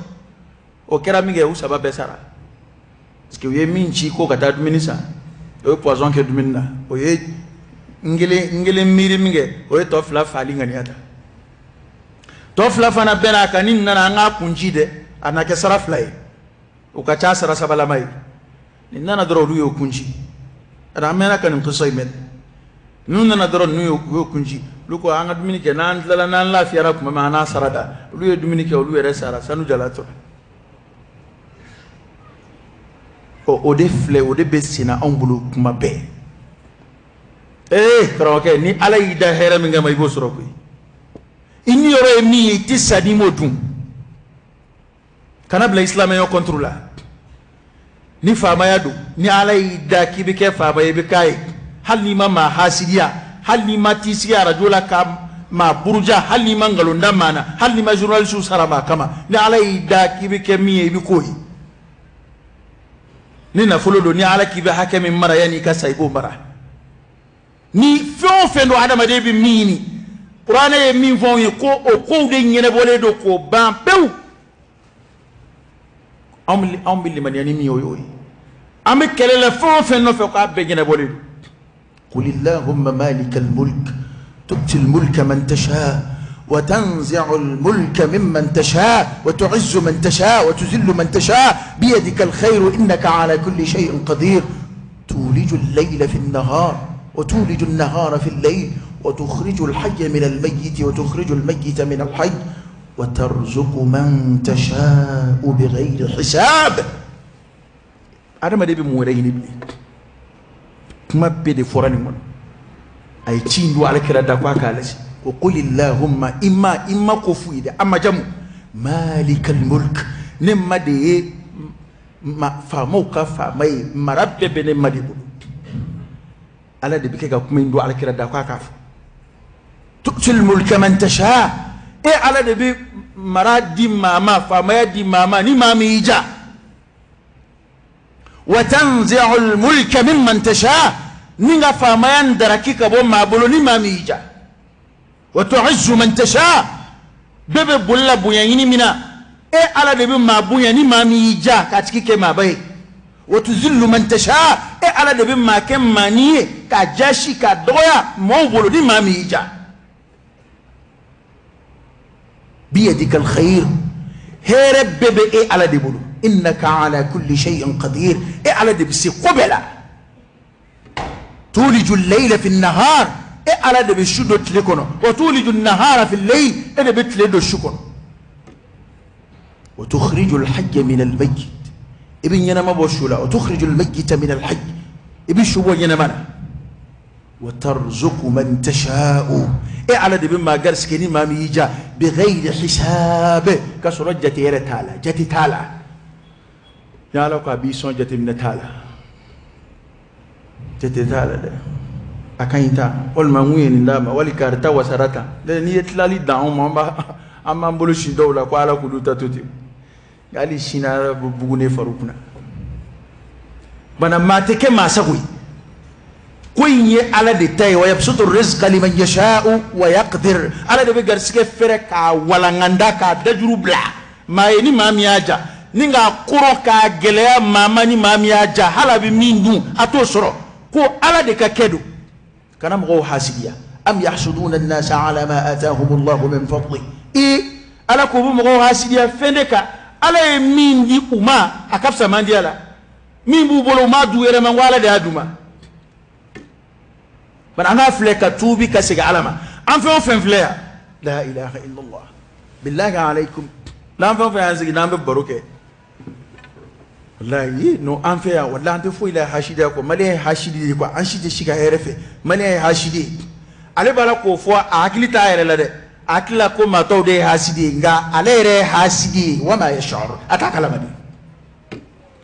O kɛra min kɛ, u saba bɛɛ sara, parce que u ye min ci ko ka taa dumuni san, o ye poison kɛ dumuni na. O ye n kelen miiri min kɛ, o ye tɔ fila faali ŋaniya ta. Tɔ fila fana bɛɛ n'a kan, ni nana an k'a kun ci dɛ, a na kɛ sara fila ye, o ka ca sara sabalama ye. Nin nana dɔrɔn, olu y'o kun ci. An mɛnna ka nin kisa in mɛn. Ninnu nana dɔrɔn, ninnu y'o kun ci. Olu ko an ka dumuni kɛ, n'an tilala, n'an lafiyara tuma min, an n'a sara da. Olu ye dumuni kɛ, olu yɛrɛ sara, sanu jala tora. Ɔ, o de filɛ, o de bɛ senna anw bolo kuma bɛɛ. Ee karamɔgɔkɛ, ni Ala y'i da hɛrɛ min kama, i b'o sɔrɔ koyi. I niyɔrɔ ye min ye, i tɛ sa n'i m'o dun. Kana bila isilamɛya contre la. Ni faamaya don, ni Ala y'i da k'i bɛ kɛ faama ye, i bɛ k'a ye. Hali n'i ma maa hasidiya, hali n'i ma t'i sigi arajo la ka maa buruja, hali n'i ma nkalon da maa na, hali n'i ma journaliste sara maa kama, ni Ala y'i da k'i bɛ kɛ min ye, i bɛ k'o ye. Ni nafolo don, ni Ala k'i bɛ hakɛ min mara yanni i ka sa, i b'o mara. Ni fɛn o fɛn don, adamaden bɛ min ɲini, kuranɛ ye min fɔ anw ye, ko o kow de ɲɛnabɔlen don k'o ban pewu. Anw bɛ limaniya ni min ye, o y'o ye. An bɛ kɛlɛ la fɛn o fɛn nɔfɛ, k'a bɛɛ ɲɛnabɔlen don. قل اللهم مالك الملك تؤتي الملك من تشاء وتنزع الملك ممن تشاء وتعز من تشاء وتذل من تشاء بيدك الخير إنك على كل شيء قدير تولج الليل في النهار وتولج النهار في الليل وتخرج الحي من الميت وتخرج الميت من الحي وترزق من تشاء بغير حساب. أنا ما دي بمورين بلي kuma bɛɛ de fɔra nin kɔnɔ. A ye ci in don Ala kira da ko a k'a lase. Ko qul illahumma, imma imma ko f'u ye dɛ, a ma jamu malikal mulk, ne ma de ye faamaw ka faama ye, mara bɛɛ bɛ ne ma de bolo. Ala de bɛ kɛ ka kuma in don Ala kira da ko a k'a fɔ. Tu'til mulka man tasha, e Ala de bɛ mara di maa ma, faamaya di maa ma ni maa min y'i ja. Wa tanzi'u al-mulka mimman tasha, ni ka faamaya daraki ka bɔ maa bolo ni maa min y'i ja. Wa tu'izzu man tasha, bɛɛ bɛ boli la bonya ɲini min na, e Ala de bɛ maa bonya ni maa min y'i ja k'a tigi kɛ maaba ye. Wa tuzillu man tasha, e Ala de bɛ maa kɛ maani ye k'a jasi k'a dɔgɔya maaw bolo ni maa min y'i ja. Biyadika alkhair, hɛrɛ bɛɛ bɛ e Ala de bolo. Innaka ala kulli shay'in qadir, e Ala de bɛ se ko bɛɛ la. Tuliju al-layla fi an-nahar, e Ala de bɛ su don tile kɔnɔ. Wa tuliju an-nahara fi al-layl, e de bɛ tile don su kɔnɔ. Wa tukhriju al-hayya min al-mayyit, i bɛ ɲɛnama bɔ su la. Wa tukhriju al-mayyita min al-hayy, i bɛ su bɔ ɲɛnama na. Wa tarzuqu man tasha'u, e Ala de bɛ maa garisɛgɛ ni maa min y'i ja. Bighayri hisab, ka sɔrɔ jate yɛrɛ t'a la, jate t'a la. Ni Ala ko a b'i sɔn, jateminɛ t'a la, jate t'a la dɛ. A ka ɲi ta, walima n kun ye nin d'a ma, wali karita wasara tan. N'i ye tilali dan anw ma, an b'an bolo si dɔw la ko Ala k'olu ta to ten. Nka hali sini Ala bɛ bugun ne far'u kunna. Bana maa tɛ kɛ maa sago ye. Ko in ye Ala de ta ye. Wa yabsutu rizqa liman yasha'u wa yaqdir, Ala de bɛ garisɛgɛ fɛrɛ k'a walanganda k'a dajuru bila maa ye ni maa min y'a ja, ni k'a kɔrɔ k'a gɛlɛya maa ma ni maa min y'a ja, hali a bɛ min dun a t'o sɔrɔ. Ko Ala de ka kɛ don. Kana mɔgɔw hasidiya. Am yahsuduna an-nasa ala ma atahum Allahu min fadli, i Ala ko bɛ mɔgɔw hasidiya fɛn de kan, Ala ye min di u ma a ka fisa man di a la. Min b'u bolo u m'a d'u yɛrɛ ma, n ko Ala de y'a d'u ma. Bari an k'a filɛ ka tuubi ka segin Ala ma. An fɛn o fɛn filɛ yan, la ilaha illallah, billahi alaykum, n'an fɛn o fɛn y'an sigi n'an bɛ baro kɛ, wallahi non, an fɛ yan wallahi an tɛ foyi la hasidiya kɔ. Maliyɛn ye hasidi de quoi, an si tɛ si ka hɛrɛ fɛ. Maliyɛn ye hasidi ye, ale b'a la k'o fɔ, a hakili t'a yɛrɛ la dɛ, a hakili la ko maa tɔw de ye hasidi ye, nka ale yɛrɛ ye hasidi ye. Wa ma yash'ur, a t'a kalama de.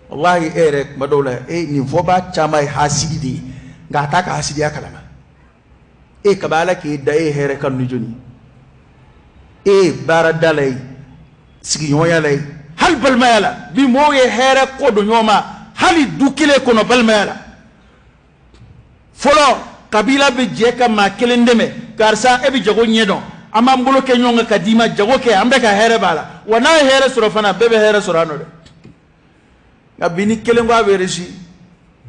Wallahi e yɛrɛ kuma dɔw la, e nin fɔba caman ye hasidi de ye, nka a t'a ka hasidiya kalama. E kaba Ala k'e da, e ye hɛrɛ kanu ni jɔni ye? E baarada la ye, sigiɲɔgɔnya la ye, hali balimaya la. Bi mɔgɔw ye hɛrɛ ko don ɲɔgɔn ma, hali du kelen kɔnɔ balimaya la. Fɔlɔ kabila bɛ jɛ ka maa kelen dɛmɛ, karisa e bɛ jago ɲɛdɔn, an b'an bolo kɛ ɲɔgɔn kan ka d'i ma, jago kɛ, an bɛ ka hɛrɛ b'a la. Wa n'a ye hɛrɛ sɔrɔ fana, bɛɛ bɛ hɛrɛ sɔrɔ a nɔ dɛ. Nka bi ni kelen ko a bɛ réussi,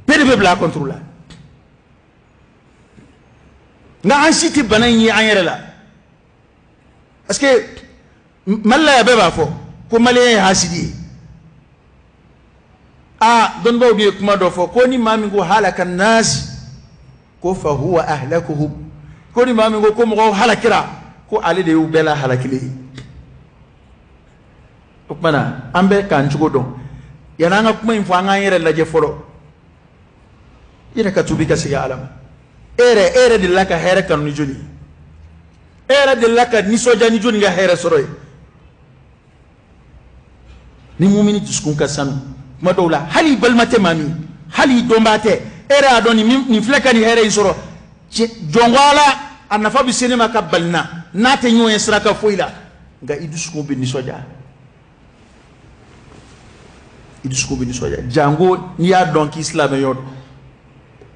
bɛɛ de bɛ bila a contre la. Nka an si tɛ bana in ye an yɛrɛ la, parce que Mali la yan bɛɛ b'a fɔ ko maliyɛn ye hasidi ye. Aa, dɔnnibaaw de ye kuma dɔ fɔ ko ni maa min ko halaka nas, ko fa huwa ahlakuhum, ko ni maa min ko ko mɔgɔw halakira, ko ale de y'u bɛɛ la halakilen ye. O tuma na an bɛ k'an cogo dɔn. Yanni an ka kuma in fɔ, an k'an yɛrɛ lajɛ fɔlɔ. I yɛrɛ ka tuubi ka segin Ala ma. E yɛrɛ delila ka hɛrɛ kanu ni joli ye? E yɛrɛ delila ka nisɔndiya ni joli ka hɛrɛ sɔrɔ ye? Ni mumini dusukun ka sanu, kuma dɔw la hali i balima tɛ maa min, hali i dɔnbaa tɛ, e yɛrɛ y'a dɔn nin filɛ ka nin hɛrɛ in sɔrɔ, jɔnko Ala, a nafa bɛ se ne ma ka bali n na, n'a tɛ ɲɔgɔn ye sira kan foyi la, nka i dusukun bɛ nisɔndiya. I dusukun bɛ nisɔndiya janko n'i y'a dɔn k'i silamɛ yɔrɔ don.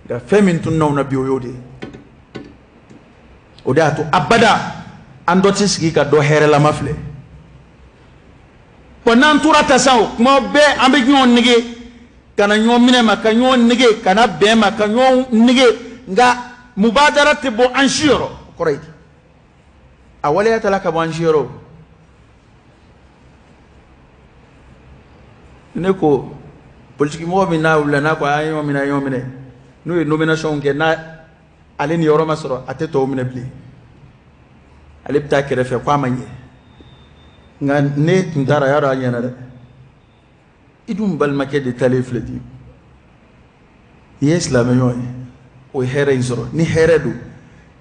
Nka fɛn min tununa anw na bi, o y'o de ye. O de y'a to abada an dɔ tɛ sigi ka dɔ hɛrɛlama filɛ. Bon, n'an tora ta sa, o kuma bɛɛ an bɛ ɲɔgɔn nege ka na ɲɔgɔn minɛ ma, ka ɲɔgɔn nege ka na bɛn ma, ka ɲɔgɔn nege, nka mubadara tɛ bɔ an si yɔrɔ. O kɔrɔ ye di? A waleya ta la ka bɔ an si yɔrɔ. Ne ko politiki mɔgɔ min n'a wulila n'a ko a ye ɲɔgɔn minɛ, a ye ɲɔgɔn minɛ, n'u ye nomination kɛ, n'a ale ni yɔrɔ ma sɔrɔ, a tɛ tɔw minɛ bilen, ale bɛ taa kɛrɛfɛ ko a ma ɲɛ. Nka ne tun taara yɔrɔ a ɲɛna dɛ. I dun balimakɛ de talen filɛ di, i ye silamɛ ɲɔgɔn ye, o ye hɛrɛ in sɔrɔ. Ni hɛrɛ don,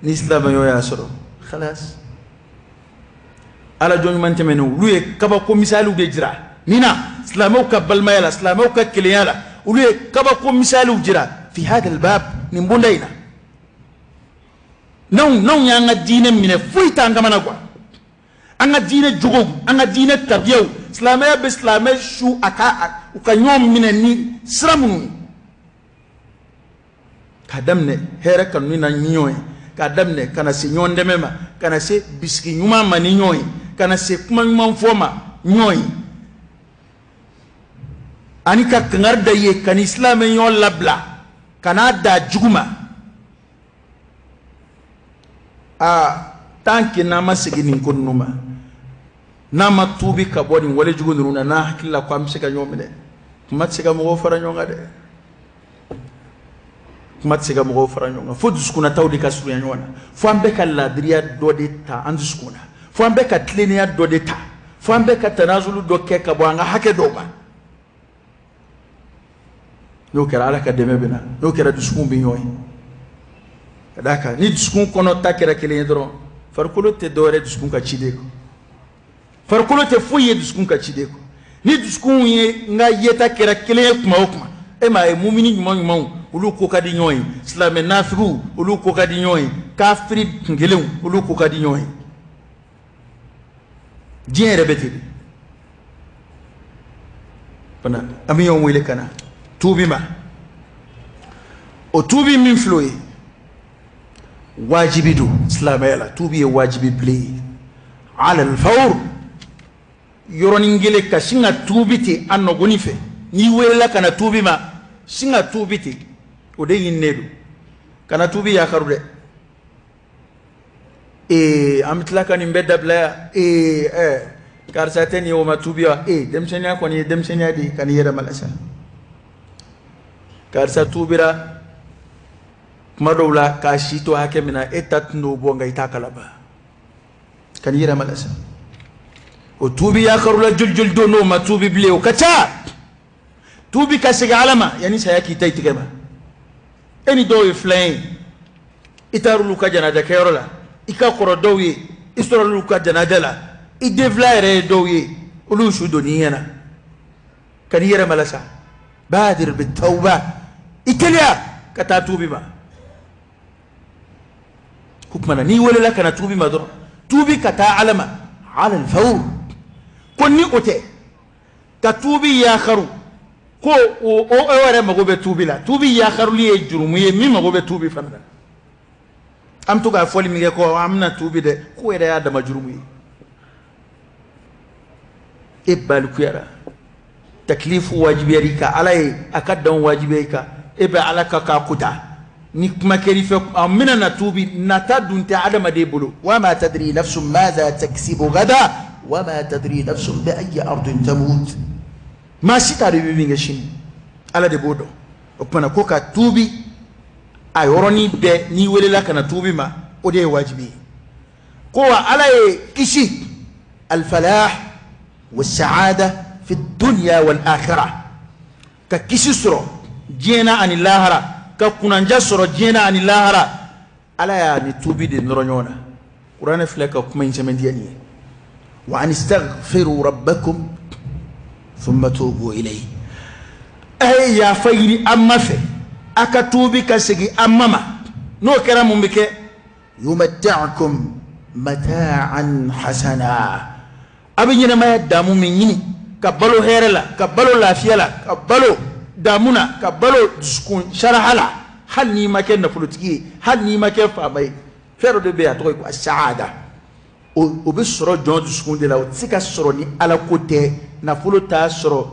ni silamɛ ɲɔgɔn y'a sɔrɔ, khalas. Ala jɔn ɲuman tɛmɛnen, olu ye kabako misaliw de jira nin na, silamɛw ka balimaya la, silamɛw ka kelenya la, olu ye kabako misaliw jira fi hada albab, nin bonda in na. N'anw y'an ka diinɛ minɛ, foyi t'an kamana kuwa. An ka diinɛ jogow, an ka diinɛ tabiyaw, silamɛya bɛ silamɛ su a ka u ka ɲɔgɔn minɛ ni sira minnu ye, k'a daminɛ hɛrɛ kanu na ni ɲɔgɔn ye, k'a daminɛ ka na se ɲɔgɔn dɛmɛ ma, ka na se bisigi ɲuman ma ni ɲɔgɔn ye, ka na se kuma ɲuman fɔ ma ɲɔgɔn ye, ani ka kangari da i ye ka ni silamɛ ɲɔgɔn labila ka n'a da jugu ma. Aa, tant que n'an ma segin nin ko ninnu ma, n'an ma tuubi ka bɔ nin walejugu ninnu na, n'an hakili la ko an bɛ se ka ɲɔgɔn minɛ, kuma tɛ se ka mɔgɔw fara ɲɔgɔn kan dɛ. Kuma tɛ se ka mɔgɔw fara ɲɔgɔn kan fo dusukunnataw de ka surunya ɲɔgɔn na, fo an bɛɛ ka laadiriya dɔ de ta an dusukun na, fo an bɛɛ ka tilennenya dɔ de ta, fo an bɛɛ ka tanazulu dɔ kɛ ka bɔ an ka hakɛ dɔw ma. N'o kɛra, Ala ka dɛmɛ bɛ na. N'o kɛra, dusukun bɛ ɲɔgɔn ye. Ka d'a kan ni dusukun kɔnɔ ta kɛra kelen ye dɔrɔn, farikolo tɛ dɔwɛrɛ dusukun ka ciden kɔ, farikolo tɛ foyi ye dusukun ka ciden kɔ. Ni dusukun ye n ka yeta kɛra kelen ye kuma o kuma, e m'a ye mumini ɲuman ɲumanw olu ko ka di ɲɔgɔn ye, silamɛ nafigiw olu ko ka di ɲɔgɔn ye, kafiri kun kelenw olu ko ka di ɲɔgɔn ye. Diɲɛ yɛrɛ bɛ ten de fana. An bɛ ɲɔgɔn wele ka na tuubi ma. O tuubi min filɛ o ye, wajibi don silamɛya la. Tuubi ye wajibi bilen ye ala alfawr, yɔrɔnin kelen ka sin ka tuubi ten a nɔgɔni fɛ. N'i welela ka na tuubi ma, sin ka tuubi ten, o de ɲininen don. Kana tuubi yakaru dɛ. Ee, an bɛ tila ka nin bɛɛ dabila yan. Ee, ɛ karisa tɛ nin ye, o ma tuubi wa? Ee, denmisɛnninya kɔni ye denmisɛnninya de ye, ka n'i yɛrɛ malasa. Karisa tuubira kuma dɔw la k'a si to hakɛ min na, e ta tun n'o bɔ, nka i t'a kalama. Ka n'i yɛrɛ malasa. O tuubi yakarula joli joli don n'o ma tuubi bilen, o ka ca. Tuubi ka segin Ala ma yanni saya k'i ta i tigɛ ma. E ni dɔw ye filan ye, i taar'olu ka janaja kɛyɔrɔ la, i ka kɔrɔ dɔw ye, i sɔrɔl'olu ka janaja la, i den fila yɛrɛ ye dɔw ye, olu su donn'i ɲɛna. Ka n'i yɛrɛ malasa. Badir bi tawba, i teliya ka taa tuubi ma. Ko kumana n'i welela ka na tuubi ma dɔrɔn, tuubi ka taa Ala ma ala alfawr. Ko ni o tɛ ka tuubi yakaru, ko o yɛrɛ mago bɛ tuubi la. Tuubi yakaruli ye jurumu ye min mago bɛ tuubi fana la. An bɛ to k'a fɔli min kɛ ko an bɛna tuubi dɛ, k'o yɛrɛ y'a dama jurumu ye. E balikuyara, takilifu wajibiyara i kan, Ala ye a ka dan wajibiya i kan, e bɛ Ala ka k'a kuta ni kuma kɛr'i fɛ, an bɛna na tuubi, nata dun tɛ adamaden bolo. Wama tadri nafsun maza taksibu gada wama tadri nafsun bi ayyi ardin tamut. Maa si t'a dɔn i bɛ min kɛ sini, Ala de b'o dɔn. O kumana ko ka tuubi a yɔrɔnin bɛɛ n'i welela ka na tuubi ma, o de ye wajibi ye. Ko wa Ala ye kisi alfalah wasaada fi dunya wal akhirah, ka kisi sɔrɔ diɲɛ na ani lahara, ka kunnanja sɔrɔ diɲɛ na ani lahara. Ala y'a ni tuubi de nɔrɔ ɲɔgɔn na. Kuranɛ filɛ ka kuma in sɛmɛntiya nin ye. Wa an istaghfiru rabbakum thumma tubu ilayhi. A ye yafa ɲini an ma fɛ, a ka tuubi ka segin an ma ma. N'o kɛra mun bɛ kɛ? Yumatti'ukum mata'an hasana. A bɛ ɲɛnamaya damu min ɲini, ka balo hɛrɛ la, ka balo lafiya la, ka balo damu na, ka balo dusukun saraha la, hali n'i ma kɛ nafolotigi ye, hali n'i ma kɛ faama ye, fɛn dɔ de bɛ yen a tɔgɔ ye ko saada. O bɛ sɔrɔ jɔn dusukun de la, o tɛ se ka sɔrɔ ni Ala ko tɛ. Nafolo t'a sɔrɔ,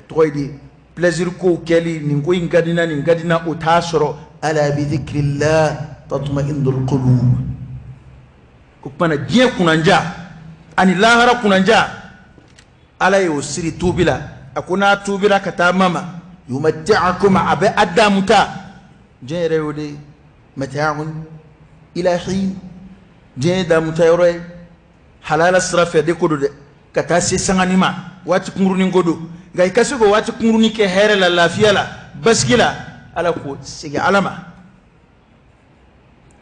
tɔgɔ ye di, plaisir kow kɛli, nin ko in ka di n na, nin ka di n na, o t'a sɔrɔ. Ala bi dhikrillah tatma'innul qulub. O kumana diɲɛ kunnanja ani lahara kunnanja, Ala y'o siri tuubi la. A ko n'a tuubira ka taa ma ma, yumatti'ukum, a bɛ a damu ta. Diɲɛ yɛrɛ y'o de ye, mata'un ila hin. Diɲɛ ye damu ta yɔrɔ ye, halala sira fɛ de ko don dɛ, ka taa se sangani ma, waati kunkurunin ko don. Nka i ka se k'o waati kunkurunin kɛ hɛrɛ la, lafiya la, basigi la, Ala ko segin Ala ma.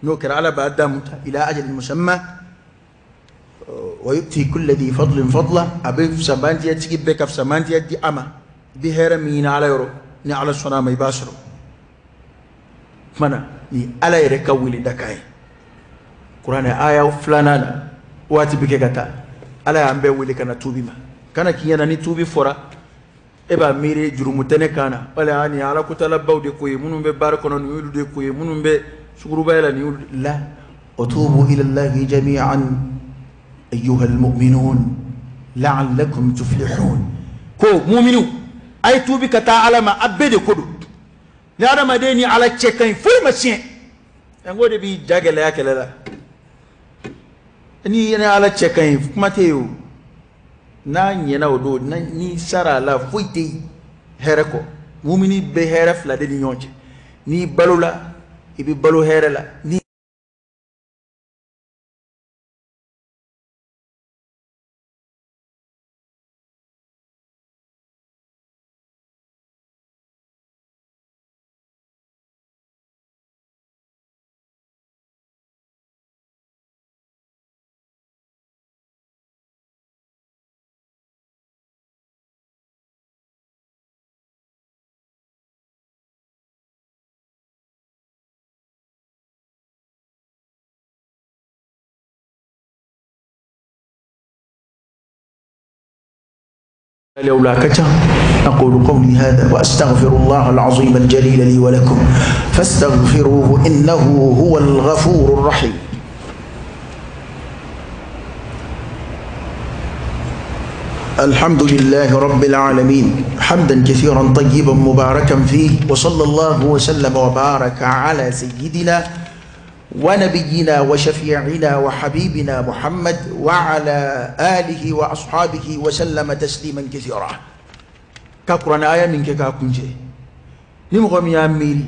N'o kɛra Ala b'a damu ta ila ajalin musamma wa yu'ti kulli dhi fadlin fadla. A bɛ fisamantiya tigi bɛɛ ka fisamantiya di a ma. I bɛ hɛrɛ min ɲini Ala yɔrɔ, ni Ala sɔnna a ma i b'a sɔrɔ. Kumana ni Ala yɛrɛ ka wele dakan ye. Kuranɛ aya filanan na, waati bɛ kɛ ka taa, Ala y'an bɛɛ wele ka na tuubi ma. Kana k'i ɲɛna ni tuubi fɔra e b'a miiri jurumu tɛ ne kan na, wala nin Ala kutalabaw de ko ye, minnu bɛ baara kɔnɔ nin y'olu de ko ye, minnu bɛ sugurubaya la nin y'olu la. Wa tubu ila Allahi jami'an ayyuha almu'minun la'allakum tuflihun. Ko muminu, a ye tuubi ka taa Ala ma, a bɛɛ de ko don. Ni adamaden ni Ala cɛ ka ɲi, foyi ma tiɲɛ. N ko de b'i ja gɛlɛya kɛlɛ la. Ni ni Ala cɛ ka ɲi, kuma tɛ yen o. N'a ɲɛna o don, n'i sara a la, foyi tɛ yen hɛrɛ kɔ. Mumini bɛ hɛrɛ fila de ni ɲɔgɔn cɛ. N'i balola, i bɛ balo hɛrɛ la. Ni لولا كتر. أقول قولي هذا وأستغفر الله العظيم الجليل لي ولكم فاستغفروه إنه هو الغفور الرحيم. الحمد لله رب العالمين حمدا كثيرا طيبا مباركا فيه، وصلى الله وسلم وبارك على سيدنا ونبينا وشفيعنا وحبيبنا محمد وعلى آله وأصحابه وسلم تسليما كثيرا. كقرآن آية من كا كونجي نمغم يا ميري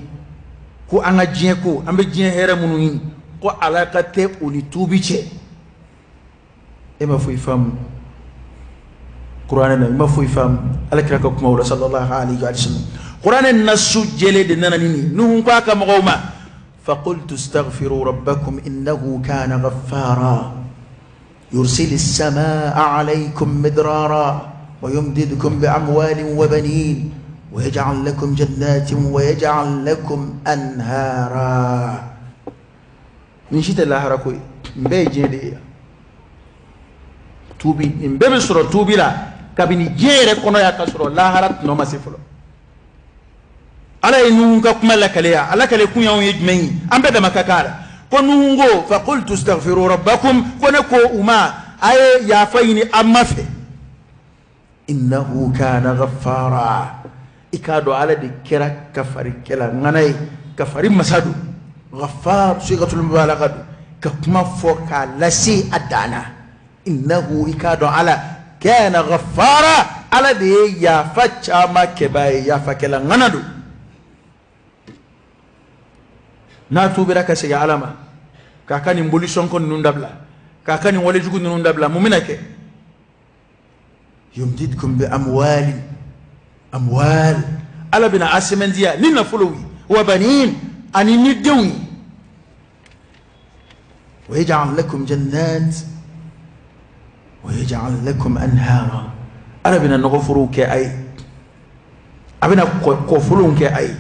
كو أنا جيكو أم بجين هيرا منوين كو علاقة تي وني توبي تي إما فوي فام قرآن إما فوي فام على كراك كما صلى الله عليه وسلم. قرآن النص جلد نانا نوهم كاكا مغوما فقلت استغفروا ربكم إنه كان غفارا يرسل السماء عليكم مدرارا ويمددكم بأموال وبنين ويجعل لكم جنات ويجعل لكم أنهارا. Nin si tɛ lahara ko ye, nin bɛɛ ye diɲɛ de ye. Tuubi nin bɛɛ bɛ sɔrɔ tuubi la kabini diɲɛ yɛrɛ kɔnɔ yan ka sɔrɔ lahara tɔnɔ ma se fɔlɔ. Ala ye Nuhu ka kuma lakale yan, a lakale kun y'anw ye jumɛn ye? An bɛɛ dama ka kan a la. Ko Nuhu ko faqultu astaghfiru rabbakum, ko ne ko u ma a ye yafa ɲini an ma fɛ. Innahu kana ghaffara, i k'a dɔn Ala de kɛra kafarikɛla ŋana ye, kafari masa don. Ghaffar sigatul mubalagha don, ka kuma fɔ k'a lase a dan na. Innahu, i k'a dɔn Ala kana ghaffara, Ala de ye yafa caman kɛbaa ye, yafakɛla ŋana don. N'a tuubira ka segin Ala ma, k'a ka nin bolisɔnko ninnu dabila, k'a ka nin walejugu ninnu dabila, mun bɛna kɛ? Yumdidkum bi amwali, amwal, Ala bɛna a sɛmɛntiya ni nafolow ye, wa banin, ani ni denw ye. Wa yaj'al lakum jannat wa yaj'al lakum anhara, Ala bɛna nɔgɔforow kɛ a ye, a bɛna kɔfolonw kɛ a ye.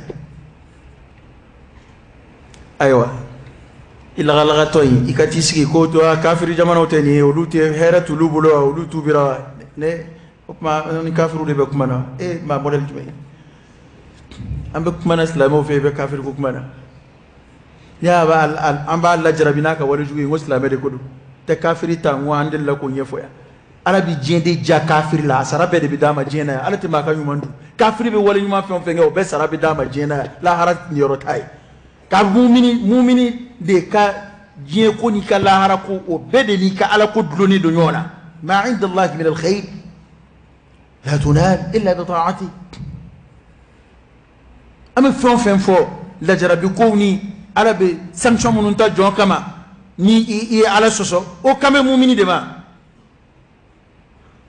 Ayiwa, i lagalagatɔ in, i ka t'i sigi ko to kafiri jamanaw tɛ nin ye, olu tɛ hɛrɛ t'olu bolo wa, olu tuubira wa? Ne o tuma ni kafiriw de bɛ kuma na, e maa modèle jumɛn ye? An bɛ kuma na silamɛw fɛ, i bɛ kafiri ko kuma na. N'i y'a b'a an b'a lajarabi n'a ka wale jugu ye, n ko silamɛ de ko don, tɛ kafiri ta. N ko an delila k'o ɲɛfɔ yan. Ala bɛ diɲɛ de ja kafiri la, a sara bɛɛ de bɛ d'a ma diɲɛ na yan. Ala tɛ maa ka ɲuman dun. Kafiri bɛ wale ɲuman fɛn o fɛn kɛ, o bɛɛ sara bɛ d'a ma diɲɛ na yan, lahara niyɔrɔ t'a ye. Ka mumini de ka diɲɛ ko n'i ka lahara ko, o bɛɛ de n'i ka ala ko dulonnen don ɲɔgɔn na. Ma inda Allahi min alkhair la tunal illa bi ta'ati. An bɛ fɛn o fɛn fɔ lajarabi kow ni Ala bɛ sanction minnu ta jɔn kama ni i ye Ala sɔsɔ, o kan bɛ mumini de ma.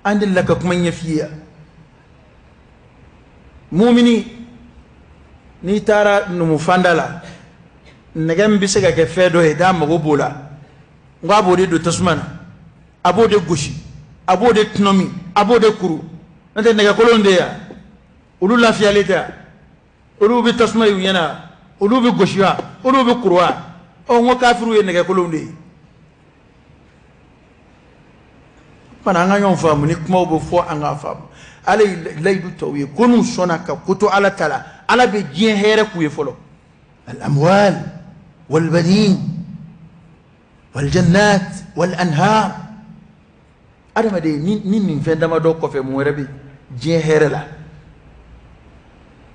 An delila ka kuma ɲɛf'i ye yan. Mumini, n'i taara numufanda la, nɛgɛ min bɛ se ka kɛ fɛn dɔ ye n'a mago b'o la, n ko a b'o de don tasuma na, a b'o de gosi, a b'o de tɔnɔmi, a b'o de kuru. N'o tɛ nɛgɛkolon de ye yan, olu lafiyalen tɛ yan, olu bɛ tasuma y'u ɲɛna, olu bɛ gosi wa, olu bɛ kuru wa? Ɔ, n ko kafiriw ye nɛgɛkolon de ye. Fana an ka ɲɔgɔn faamu, ni kumaw bɛ fɔ an k'a faamu. Ala ye layidu tɔw ye ko n'u sɔnna ka ko to Ala ta la, Ala bɛ diɲɛ hɛrɛ k'u ye fɔlɔ. Al-amwal wal-banin wal-jannat wal-anhar. Adamaden ni nin fɛn damadɔ kɔfɛ, mun wɛrɛ bɛ diɲɛ hɛrɛ la?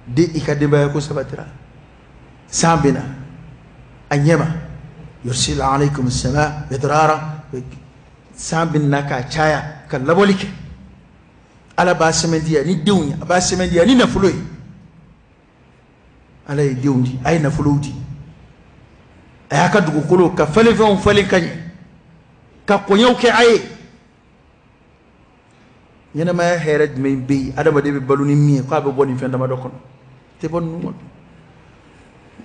De i ka denbaya ko sabatira, san bɛ na a ɲɛma, yursil alaykum as-samaa midrara, san bɛ na k'a caya ka labɔli kɛ. Ala b'a sɛmɛntiya ni denw ye, a b'a sɛmɛntiya ni nafolo ye. Ala ye denw di, a ye nafolow di, a y'a ka dugukolo ka falenfɛnw falen ka ɲɛ, ka kɔɲɔw kɛ a ye. Ɲɛnamaya hɛrɛ jumɛn bɛ yen adamaden bɛ balo ni min ye k'a bɛ bɔ nin fɛn damadɔ kɔnɔ? Tɛ bɔ ninnu kɔnɔ.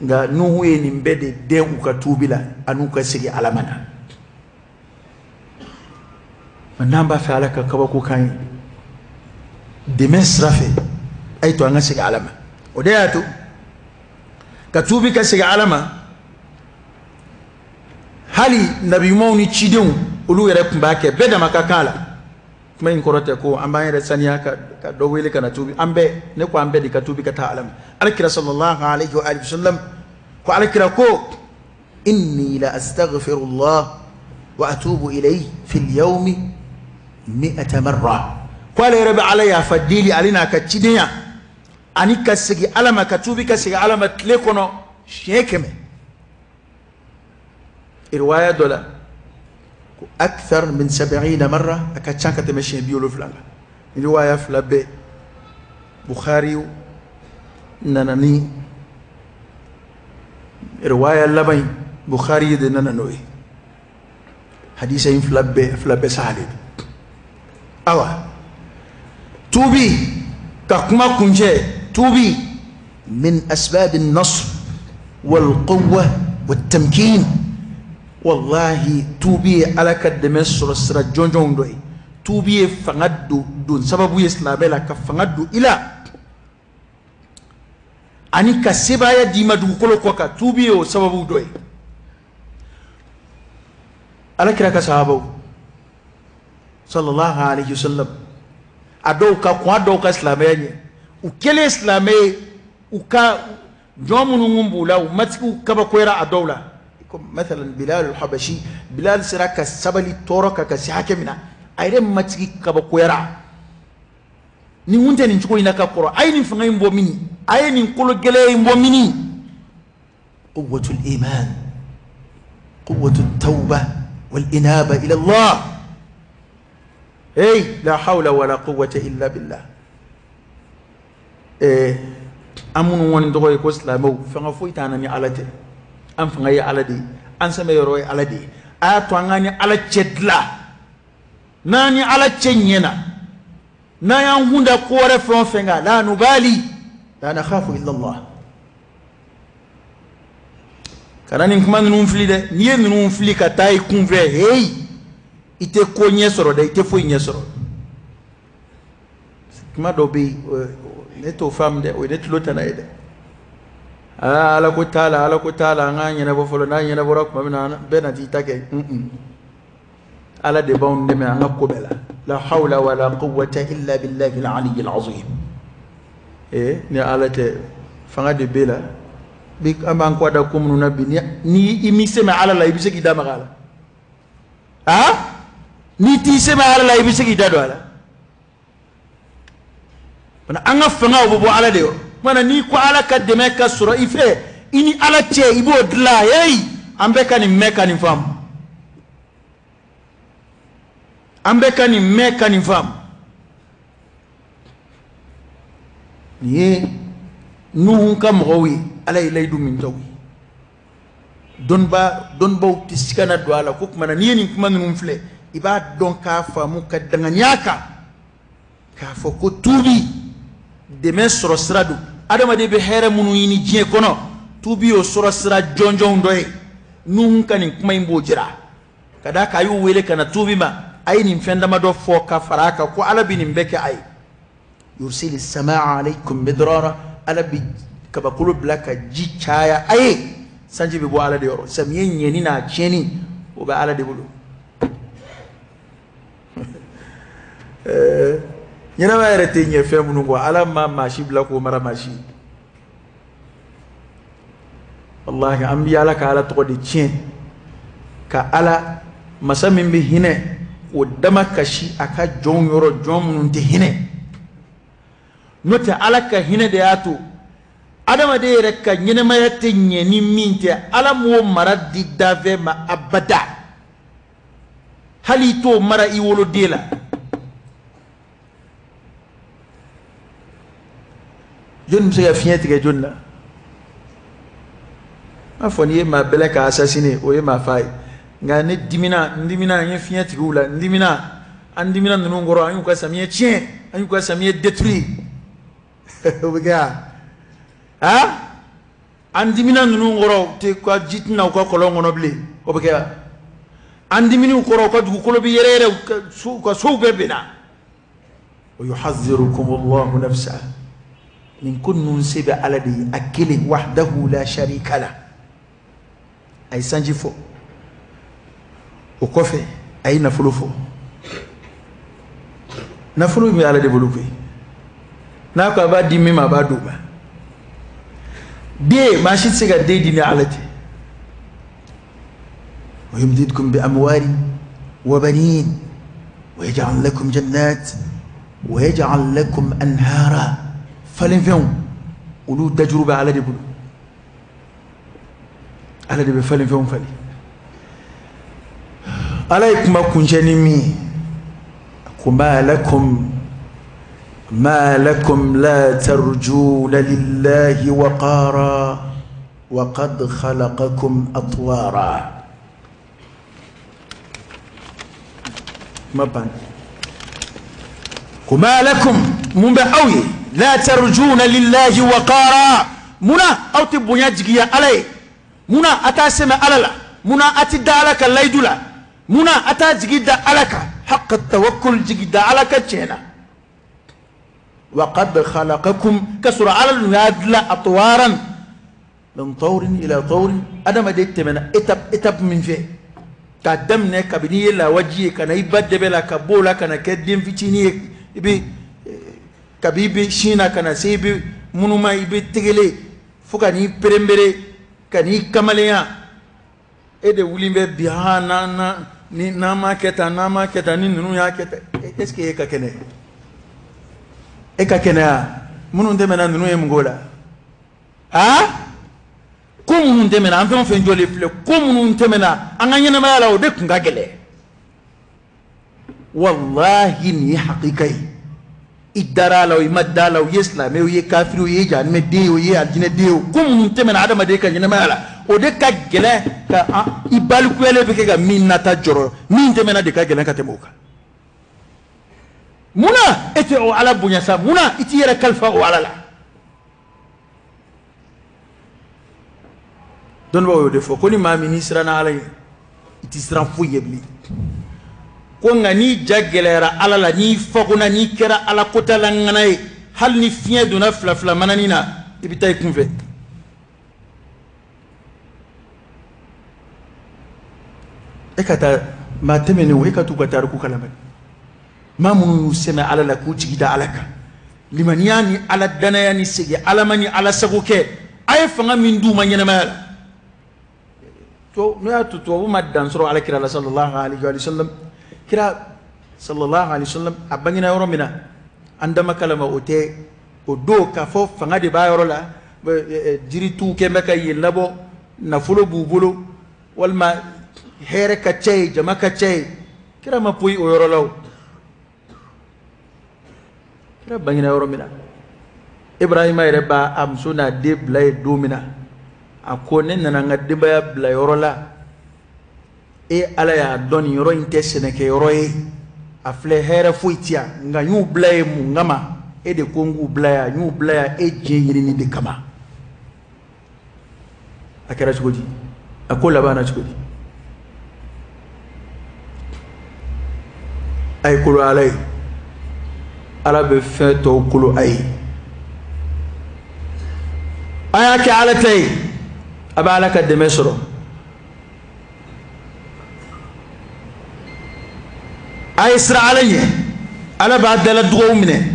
Nka Nuhu ye nin bɛɛ de dɛn u ka tuubi la an'u ka segin Ala ma na. N'an b'a fɛ Ala ka kabako k'an ye dɛmɛ sira fɛ, a ye to an ka segin Ala ma. O de y'a to ka tuubi ka segin Ala ma, hali nabi ɲumanw ni cidenw olu yɛrɛ tun b'a kɛ, bɛɛ dama ka kan a la. Kuma in kɔrɔ tɛ ko an b'an yɛrɛ saniya ka dɔ wele ka na tuubi. An bɛɛ, ne ko an bɛɛ de ka tuubi ka taa Ala ma. Ala kira sallallahu alayhi wa alihi wa sallam ko, Ala kira ko inni la astaghfirullah wa atubu ilayhi fil yawmi mi'ata marra. Ko ale yɛrɛ bɛ Ala yafa deli, ale n'a ka cidenya, ani ka segin Ala ma, ka tuubi ka segin Ala ma tile kɔnɔ siɲɛ 100. Riwaya dɔ la ko akthar min 70 marra, a ka ca ka tɛmɛ siɲɛ 70 kan. Riwaya fila bɛɛ Bukhari nana ni riwaya laban in, Bukhari de nana n'o ye. Hadisa in fila bɛɛ sahale don. Awa, tuubi ka kuma kuncɛ, tuubi min asbab an-nasr wal-quwwa wat-tamkin. Wallahi, tuubi ye Ala ka dɛmɛ sɔrɔ sira jɔnjɔnw dɔ ye. Tuubi ye fanga don sababu ye silamɛ la, ka fanga don i la ani ka sebaaya d'i ma dugukolo kɔ kan. Tuubi ye o sababu dɔ ye. Ala kira ka sahabaw sallallahu alaihi wasallam a dɔw ka kɔn a dɔw ka silamɛya ɲɛ u kɛlen silamɛ ye u ka jɔn minnu kun b'u la u matigiw kabakoyara a dɔw la مثلا Bilal al-Habashi Bilal sera ka sabali tɔɔrɔ kan ka se hakɛ min na a yɛrɛ matigi kabakoyara nin kun tɛ nin cogo in na ka kɔrɔ a ye nin fanga in bɔ mini a ye nin kolo gɛlɛya in bɔ mini قوة الإيمان قوة التوبة والإنابة إلى الله hey لا حول ولا قوة إلا بالله an minnu kɔni tɔgɔ ye ko silamɛw fanga foyi t'an na ni Ala tɛ an fanga ye Ala de ye an sɛmɛ yɔrɔ ye Ala de ye a y'a to an ka ni Ala cɛ dilan n'an ni Ala cɛ ɲɛna n'an y'an kun da ko wɛrɛ fɛn o fɛn kan la nubali la nakhafu illa Allah kana nin kuma ninnu fili dɛ n'i ye ninnu fili ka taa i kunfɛ hey i tɛ ko ɲɛ sɔrɔ dɛ i tɛ foyi ɲɛ sɔrɔ kuma dɔ bɛ yen ne t'o faamu dɛ o ye ne tulo tana ye dɛ aa Ala ko t'a la Ala ko t'a la an k'a ɲɛnabɔ fɔlɔ n'a ɲɛnabɔra tuma min na bɛɛ na t'i ta kɛ Ala de b'anw dɛmɛ an ka ko bɛɛ la la hawla wala quwwata illa billahi al-ali al-azim ni Ala tɛ fanga de b'e la bi an b'an kɔ da ko minnu na bi ni i m'i sɛmɛ Ala la i bɛ se k'i da maga a la aa n'i t'i sɛmɛ Ala la i bɛ se k'i da don a la an ka fanga o bɛ bɔ Ala de yɔrɔ kumana n'i ko Ala ka dɛmɛ ka sɔrɔ i fɛ i ni Ala cɛ i b'o dilan hey an bɛɛ ka nin mɛn ka nin faamu an bɛɛ ka nin mɛn ka nin faamu nin ye Nuhu ka mɔgɔw ye Ala ye layidu min ta u ye dɔnnibaw tɛ siga na don a la ko kumana n'i ye nin kuma ninnu filɛ i b'a dɔn k'a faamu ka danganiya kan k'a fɔ ko tuubi dɛmɛ sɔrɔ sira don adamaden bɛ hɛrɛ minnu ɲini diɲɛ kɔnɔ tuubi y'o sɔrɔ sira jɔnjɔnw dɔ ye Nuhu ka nin kuma in b'o jira ka d'a kan a y'u wele ka na tuubi ma a ye nin fɛn damadɔ fɔ ka fara a kan ko Ala bɛ nin bɛɛ kɛ a ye yursilis samaa alaykum midrara Ala bɛ kabakolo bila ka ji caya a ye sanji bɛ bɔ Ala de yɔrɔ samiyɛ ɲɛni n'a tiɲɛni o bɛ Ala de bolo ɲɛnamaya yɛrɛ tɛ ɲɛ fɛn minnu kɔ Ala ma maa si bila k'o mara maa si wallahi an bɛ Ala ka Ala tɔgɔ de tiɲɛ ka Ala masa min bɛ hinɛ k'o dama kasi a ka jɔnw yɔrɔ jɔn minnu tɛ hinɛ n'o tɛ Ala ka hinɛ de y'a to adamaden yɛrɛ ka ɲɛnamaya tɛ ɲɛ ni min tɛ Ala m'o mara di dafɛn ma abada hali i t'o mara i woloden la jɔnni bɛ se ka fiɲɛ tigɛ jɔnni la n'a fɔ n'i ye maa bɛlɛ ka assassiner o ye maa fa ye nka ne dimina n dimina n ye fiɲɛ tigɛ u la n dimina an dimina ninnu kɔrɔ an y'u ka samiyɛ tiɲɛ an y'u ka samiyɛ détruire o bɛ kɛ wa aa an dimina ninnu kɔrɔ u tɛ ka ji tɛna u ka kɔlɔn kɔnɔ bilen o bɛ kɛ wa an diminiw kɔrɔ u ka dugukolo bɛ yɛrɛyɛrɛ u ka sow bɛɛ binna ويحذركم الله نفسه nin ko ninnu se bɛ Ala de ye a kelen wahdahu la sharika la a ye sanji fɔ o kɔfɛ a ye nafolo fɔ nafolo bɛ Ala de bolo koyi n'a ko a b'a di min ma a b'a d'o ma den maa si tɛ se ka den di ni Ala tɛ ويمددكم بأموال وبنين ويجعل لكم جنات ويجعل لكم أنهارا falenfɛnw olu dajuru bɛ Ala de bolo Ala de bɛ falenfɛnw falen Ala ye kuma kuncɛ ni min ye ko ma lakum ma lakum la tarjuna lillahi waqara wa qad khalaqakum atwara kuma ban ko ma lakum mun bɛ aw ye la tarjuna lillahi waqara munna aw tɛ bonya jigiya Ala ye munna a t'a sɛmɛ Ala la munna a tɛ da Ala ka layidu la munna a t'a jigi da Ala kan haqqa tawakkul jigi da Ala ka tiɲɛ na wa qad khalaqakum ka sɔrɔ Ala dun y'a dilan atwaran min tawrin ila tawrin adamaden tɛmɛna étape étape min fɛ K'a daminɛ kabini i ye lawaji ye ka na i ba dɛbɛ la, ka b'o la ka na kɛ den fitinin ye, i bɛ kabi i bɛ sin na ka na se i bɛ munuma, i bɛ tegele fo ka n'i perenbere ka n'i kamalenya. E de wuli bɛ bi ha n'an m'a kɛ tan, n'an m'a kɛ tan, ni ninnu y'a kɛ tan, est ce que e ka kɛnɛ? E ka kɛnɛya minnu tɛmɛna ninnu ye mun k'o la? Aa, ko minnu tɛmɛna, an fɛn o fɛn jɔlen filɛ, ko minnu tɛmɛna an ka ɲɛnamaya la, o de tun ka gɛlɛn. Walahi nin ye hakika ye. I dara a la o, i ma da a la o, i ye silamɛ o, i ye kafiri o, i ye jahanamɛden ye o, i ye alijinɛden ye o, ko minnu tɛmɛna adamaden ka ɲɛnamaya la, o de ka gɛlɛn ka i balikuyalen bɛ kɛ ka min nata jɔrɔ, min tɛmɛna de ka gɛlɛn ka tɛmɛ o kan. Munna e tɛ o Ala bonya sa? Munna i t'i yɛrɛ kalifa o Ala la? Dɔnnibaaw y'o de fɔ ko ni maa min n'i siranna Ala ɲɛ, i tɛ siran foyi ɲɛ bilen. Ko nka n'i ja gɛlɛyara Ala la, n'i fagona, n'i kɛra Ala kotala ŋana ye, hali ni fiɲɛ donna fila fila manani na, i bɛ taa i kunfɛ. E ka taa maa tɛmɛnenw, e ka t'u ka tariku kalan bani. Maa minnu y'u sɛmɛ Ala la k'u jigi da Ala kan, limaniya ni Ala danaya ni segin Ala ma ni Ala sago kɛ, a ye fanga min d'u ma ɲɛnamaya la. N'o y'a to tubabu ma dan sɔrɔ Ala kira la sallallahu alaihi wa sallam. Kira sallallahu alaihi wa sallam a bangena yɔrɔ min na, an dama kalama o tɛ o don k'a fɔ fanga de b'a yɔrɔ la, jirituw kɛn bɛ ka yen labɔ, nafolo b'u bolo, walima hɛrɛ ka ca yen, jama ka ca yen. Kira ma poyi o yɔrɔ la o. Kira bangena yɔrɔ min na, Ibrahima yɛrɛ b'a a muso n'a den bila yen don min na, a ko ne nana n ka denbaya bila yɔrɔ la, e Ala y'a dɔn nin yɔrɔ in tɛ sɛnɛkɛyɔrɔ ye, a filɛ hɛrɛ foyi ti yan, nka n y'u bila yen mun kama? E de ko n k'u bila yan, n y'u bila yan e diɲɛ ɲinini de kama. A kɛra cogo di? A ko laban na cogo di? A ye kolo Ala ye, Ala bɛ fɛn tɔw kolo a ye. A y'a kɛ Ala ta ye, a bɛ Ala ka dɛmɛ sɔrɔ. A ye siran Ala ɲɛ, Ala b'a dala dugawu minɛ.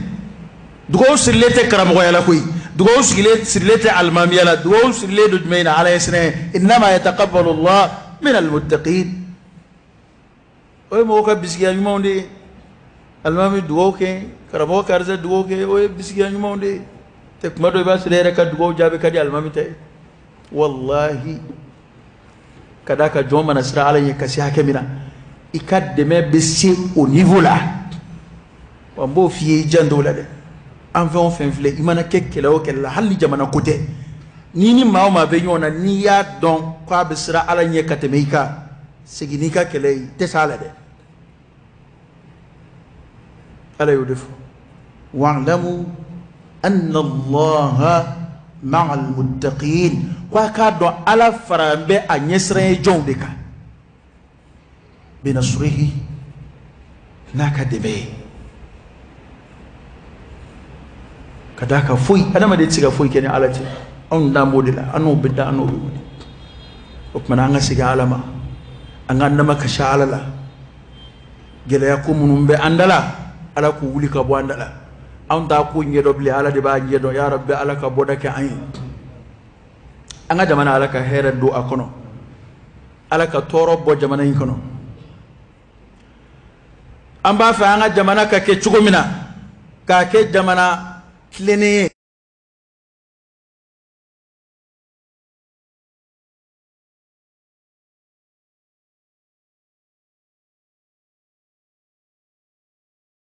Dugawu sirilen tɛ karamɔgɔya la koyi, dugawu sirilen tɛ alimamiya la, dugawu sirilen don jumɛn na? Ala ye siran ye. Innama yataqabbalu Allah min almuttaqin. O ye mɔgɔw ka bisigiya ɲumanw de ye. Alimami dugawu kɛ, karamɔgɔ karisa dugawu kɛ, o ye bisigiya ɲumanw de ye. Tɛ kuma dɔ i b'a sɔrɔ e yɛrɛ ka dugawu jaabi ka di alimami ta ye. Walahi, ka d'a kan jɔn mana siran Ala ɲɛ ka se hakɛ min na, i ka dɛmɛ bɛ se o niveau la. Wa n b'o f'i ye, i janto o la dɛ. An fɛn o fɛn filɛ, i mana kɛ kɛlɛ o kɛlɛ la, hali ni jamana ko tɛ, n'i ni maa o maa bɛ ɲɔgɔn na, n'i y'a dɔn k'a bɛ siran Ala ɲɛ ka tɛmɛ i kan, segin n'i ka kɛlɛ ye, i tɛ s'a la dɛ. Ala y'o de fɔ. Wa'lamu anna Allaha ma'al muttaqin. Ko a k'a dɔn Ala fara bɛ a ɲɛsiran ye jɔnw de kan. Binasrihi, n'a ka dɛmɛ ye. Ka d'a kan foyi, adamaden tɛ se ka foyi kɛ ni Ala tɛ. Anw dan b'o de la, an n'o bɛ da, an n'o bɛ wuli. O tuma na an ka segin Ala ma, an k'an damakasi Ala la. Gɛlɛya ko minnu bɛ an da la, Ala k'u wuli ka bɔ an da la. Anw t'a ko ɲɛdɔn bilen, Ala de b'a ɲɛdɔn. Ya Rabbi, Ala ka bɔda kɛ an ye. An ka jamana, Ala ka hɛrɛ don a kɔnɔ. Ala ka tɔɔrɔ bɔ jamana in kɔnɔ. An b'a fɛ an ka jamana ka kɛ cogo min na, k'a kɛ jamana tilennen ye.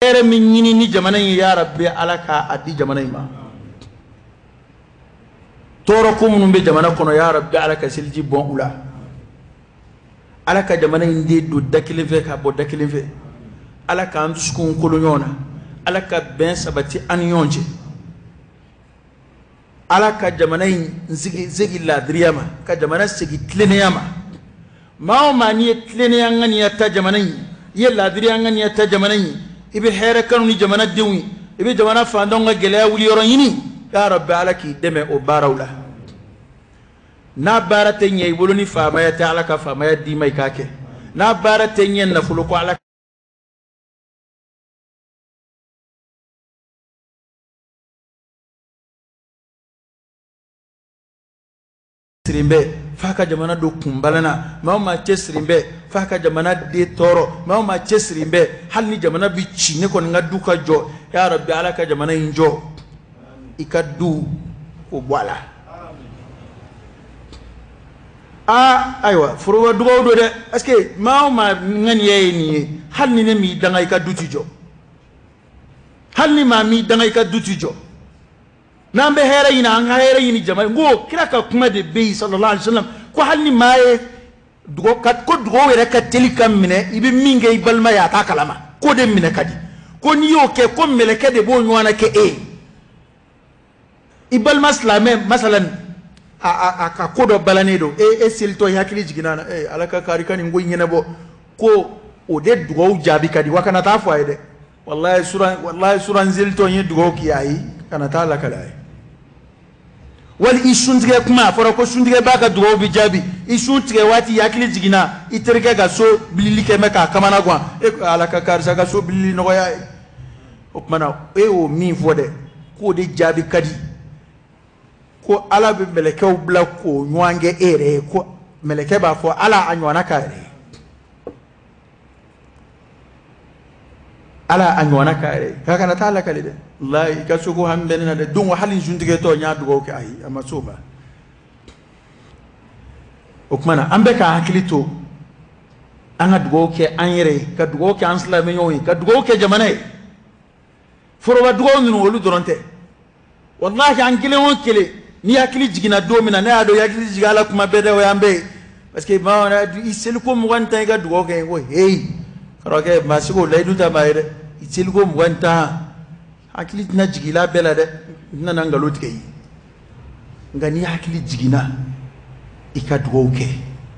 Hɛrɛ min ɲini ni jamana in ye, ya Rabbi, Ala k'a di jamana in ma. Tɔɔrɔ ko minnu bɛ jamana kɔnɔ, ya Rabbi, Ala ka seliji bɔn u la. Ala ka jamana in den don da kelen fɛ ka bɔ da kelen fɛ. Ala k'an dusukun kolo ɲɔgɔn na. Ala ka bɛn sabati an ni ɲɔgɔn cɛ. Ala ka jamana in segin laadiriya ma, ka jamana segin tilennenya ma. Maa o maa n'i ye tilennenya ŋaniya ta jamana in, i ye laadiriya ŋaniya ta jamana in, i bɛ hɛrɛ kanu ni jamanadenw ye, i bɛ jamana fantanw ka gɛlɛya wuli yɔrɔ ɲini, ya Rabbi, Ala k'i dɛmɛ o baaraw la. N'a baara tɛ ɲɛ i bolo ni faamaya tɛ, Ala ka faamaya d'i ma i k'a kɛ. N'a baara tɛ ɲɛ nafolo ko Ala sirin bɛ f'a ka jamana don kunbalana. Maa o maa cɛsirin bɛ f'a ka jamana den tɔɔrɔ. Maa o maa cɛsirin bɛ hali ni jamana bi ci, ne kɔni ka du ka jɔ. Ya Rabbi, Ala ka jamana in jɔ, i ka du o bɔ a la. Aa ayiwa, foroba dugawu don dɛ, parce que maa o maa ŋaniya ye nin ye, hali ni ne m'i danga i ka du ti jɔ, hali ni maa m'i danga i ka du ti jɔ. N'an bɛ hɛrɛ ɲini, an ka hɛrɛ ɲini jama ye. N ko kira ka kuma de bɛ yen sallallahu alaihi wa sallam, ko hali ni maa ye dugawu ka, ko dugawu yɛrɛ ka teli ka minɛ, i bɛ min kɛ i balima ye a t'a kalama, k'o de minɛ ka di, ko n'i y'o kɛ ko mɛlɛkɛ de b'o ɲɔgɔnna kɛ e ye. I balima silamɛ masalan a ka ko dɔ balannen don, e selitɔ i hakili jiginna na, e Ala ka kari ka nin ko in ɲɛnabɔ, ko o de dugawu jaabi ka di. Wa kana taa fɔ a ye dɛ, walayi suran, walayi suran selitɔ n ye dugawu k'i ye, ayi, kana taa lakale a ye. Wali i suntigɛ kuma, a fɔra ko suntigɛ b'a ka dugawu bi jaabi, i sun tigɛ waati i hakili jiginna i terikɛ ka so bilili kɛ mɛ k'a kamana gan, e ko Ala ka karisa ka so bilili nɔgɔya ye. O tuma na e y'o min fɔ dɛ, k'o de jaabi ka di, ko Ala bɛ mɛlɛkɛw bila k'o ɲɔgɔn kɛ e yɛrɛ ye, ko mɛlɛkɛ b'a fɔ Ala a ɲɔgɔnna k'a yɛrɛ ye, Ala a ɲɔgɔnna k'a yɛrɛ ye. K'a kana taa lakale dɛ, walayi i ka soko hami bɛ ne na dɛ, don hali n suntigɛtɔ n y'a dugawu kɛ, ayi a ma s'o ma. O tuma na an bɛ ka hakili to an ka dugawu kɛ an yɛrɛ ye, ka dugawu kɛ an silamɛɲɔgɔnw ye, ka dugawu kɛ jamana ye. Foroba dugawu ninnu olu dɔrɔn tɛ, walahi an kelen o kelen n'i hakili jiginna don min na, ne y'a dɔn i hakili jigin ala kuma bɛɛ dɛ, o y'an bɛɛ ye, parce que maa i seliko 20 i ka dugawu kɛ, ko heyi karamɔgɔkɛ maa se k'o layidu ta maa ye dɛ, i seliko 20 hakili tɛna jigin i la bɛɛ la dɛ, n tɛna na nkalon tigɛ i ye. Nka n'i hakili jiginna i ka dugawu kɛ,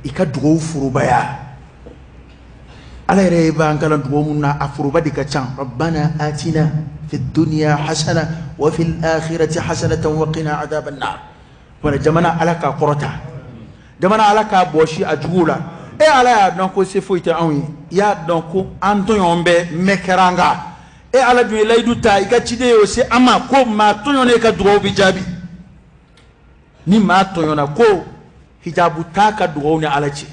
i ka dugawu forobaya. Ala yɛrɛ b'an kalan dugawu minnu na, a foroba de ka ca. Rabbana atina fi dunya hasana wa fil akhirati hasanatan wa qina adhaban nar. Wala jamana Ala k'a kɔrɔta, jamana Ala k'a bɔsi a juguw la. E Ala y'a dɔn ko se foyi tɛ anw ye, i y'a dɔn ko an tɔɲɔgɔn bɛɛ mɛn kɛra an kan. E Ala dun ye layidu ta i ka ciden ye o se an ma, ko maa tɔɲɔnen ka dugawu bɛ jaabi. Ni maa tɔɲɔna ko hijabu t'a ka dugawu ni Ala cɛ.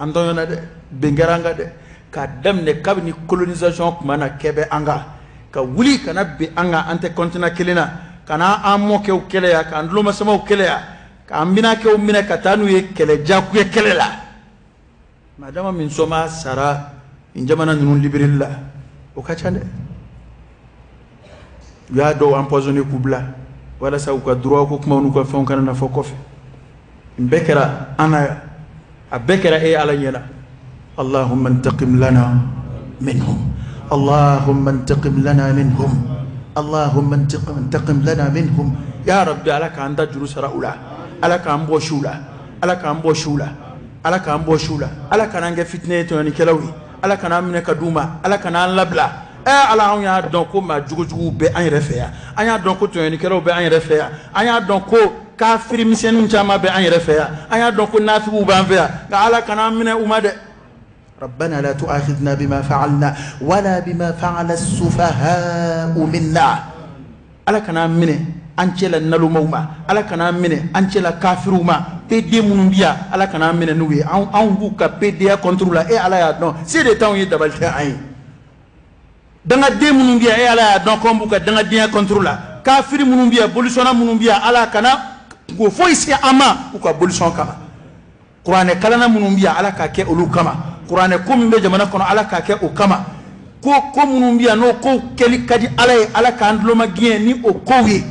An tɔɲɔna dɛ, bɛn kɛra an kan dɛ, k'a daminɛ kabini colonisation tuma na kɛ bɛ an kan, ka wuli ka na bin an kan, an tɛ continent kelen na, ka na an mɔkɛw kɛlɛ yan, k'an tulomasamaw kɛlɛ yan, k'an binakɛw minɛ ka taa n'u ye kɛlɛ jagoya kɛlɛ la. Maa dama min sɔnma sara nin jamana ninnu libéreli la, o ka ca dɛ. U y'a dɔw empoisonné k'u bila walasa u ka droit ko kumaw n'u ka fɛnw kana na fɔ kɔfɛ. Nin bɛɛ kɛra an na yan, a bɛɛ kɛra e Ala ɲɛna. Allahumma intaqim lana minhum, Allahumma intaqim lana minhum, Allahumma intaqim lana minhum. Ya Rabbi, Ala k'an ta juru sara u la, Ala k'an bɔsi u la, Ala k'an bɔsi u la, Ala k'an bɔsi u la, Ala kana an kɛ fitinɛ ye tɔɲɔnikɛlaw ye, Ala kana an minɛ ka d'u ma, Ala kana an labila. Ala, anw y'a dɔn ko maa jugujuguw bɛ an yɛrɛ fɛ yan, an y'a dɔn ko tɔɲɔnikɛlaw bɛ an yɛrɛ fɛ yan, an y'a dɔn ko kafiri misɛnninw caman bɛ an yɛrɛ fɛ yan, an y'a dɔn ko nafigiw b'an fɛ yan, nka Ala kana an minɛ u ma dɛ. ربنا لا تؤاخذنا بما فعلنا ولا بما فعل السفهاء منا. Ala kana an minɛ an cɛla nalomaw ma, Ala kana an minɛ an cɛla kafiriw ma, PD minnu bi yan, Ala kana an minɛ n'u ye, anw b'u ka PDA contre la. E Ala y'a dɔn se de t'anw ye, dabali tɛ an ye. Dangaden minnu bi yan, e Ala y'a dɔn k'anw b'u ka dangadenya contre la. Kafiri minnu bi yan, bolisɔnna minnu bi yan, Ala kana k'o foyi se an ma u ka bolisɔn kama. Kuranɛ kalanna minnu bi yan, Ala k'a kɛ olu kama. Kuranɛ ko min bɛ jamana kɔnɔ, Ala k'a kɛ o kama. Ko minnu bi yan, n'o kow kɛli ka di Ala ye, Ala k'an tuloma gɛn ni o kow ye.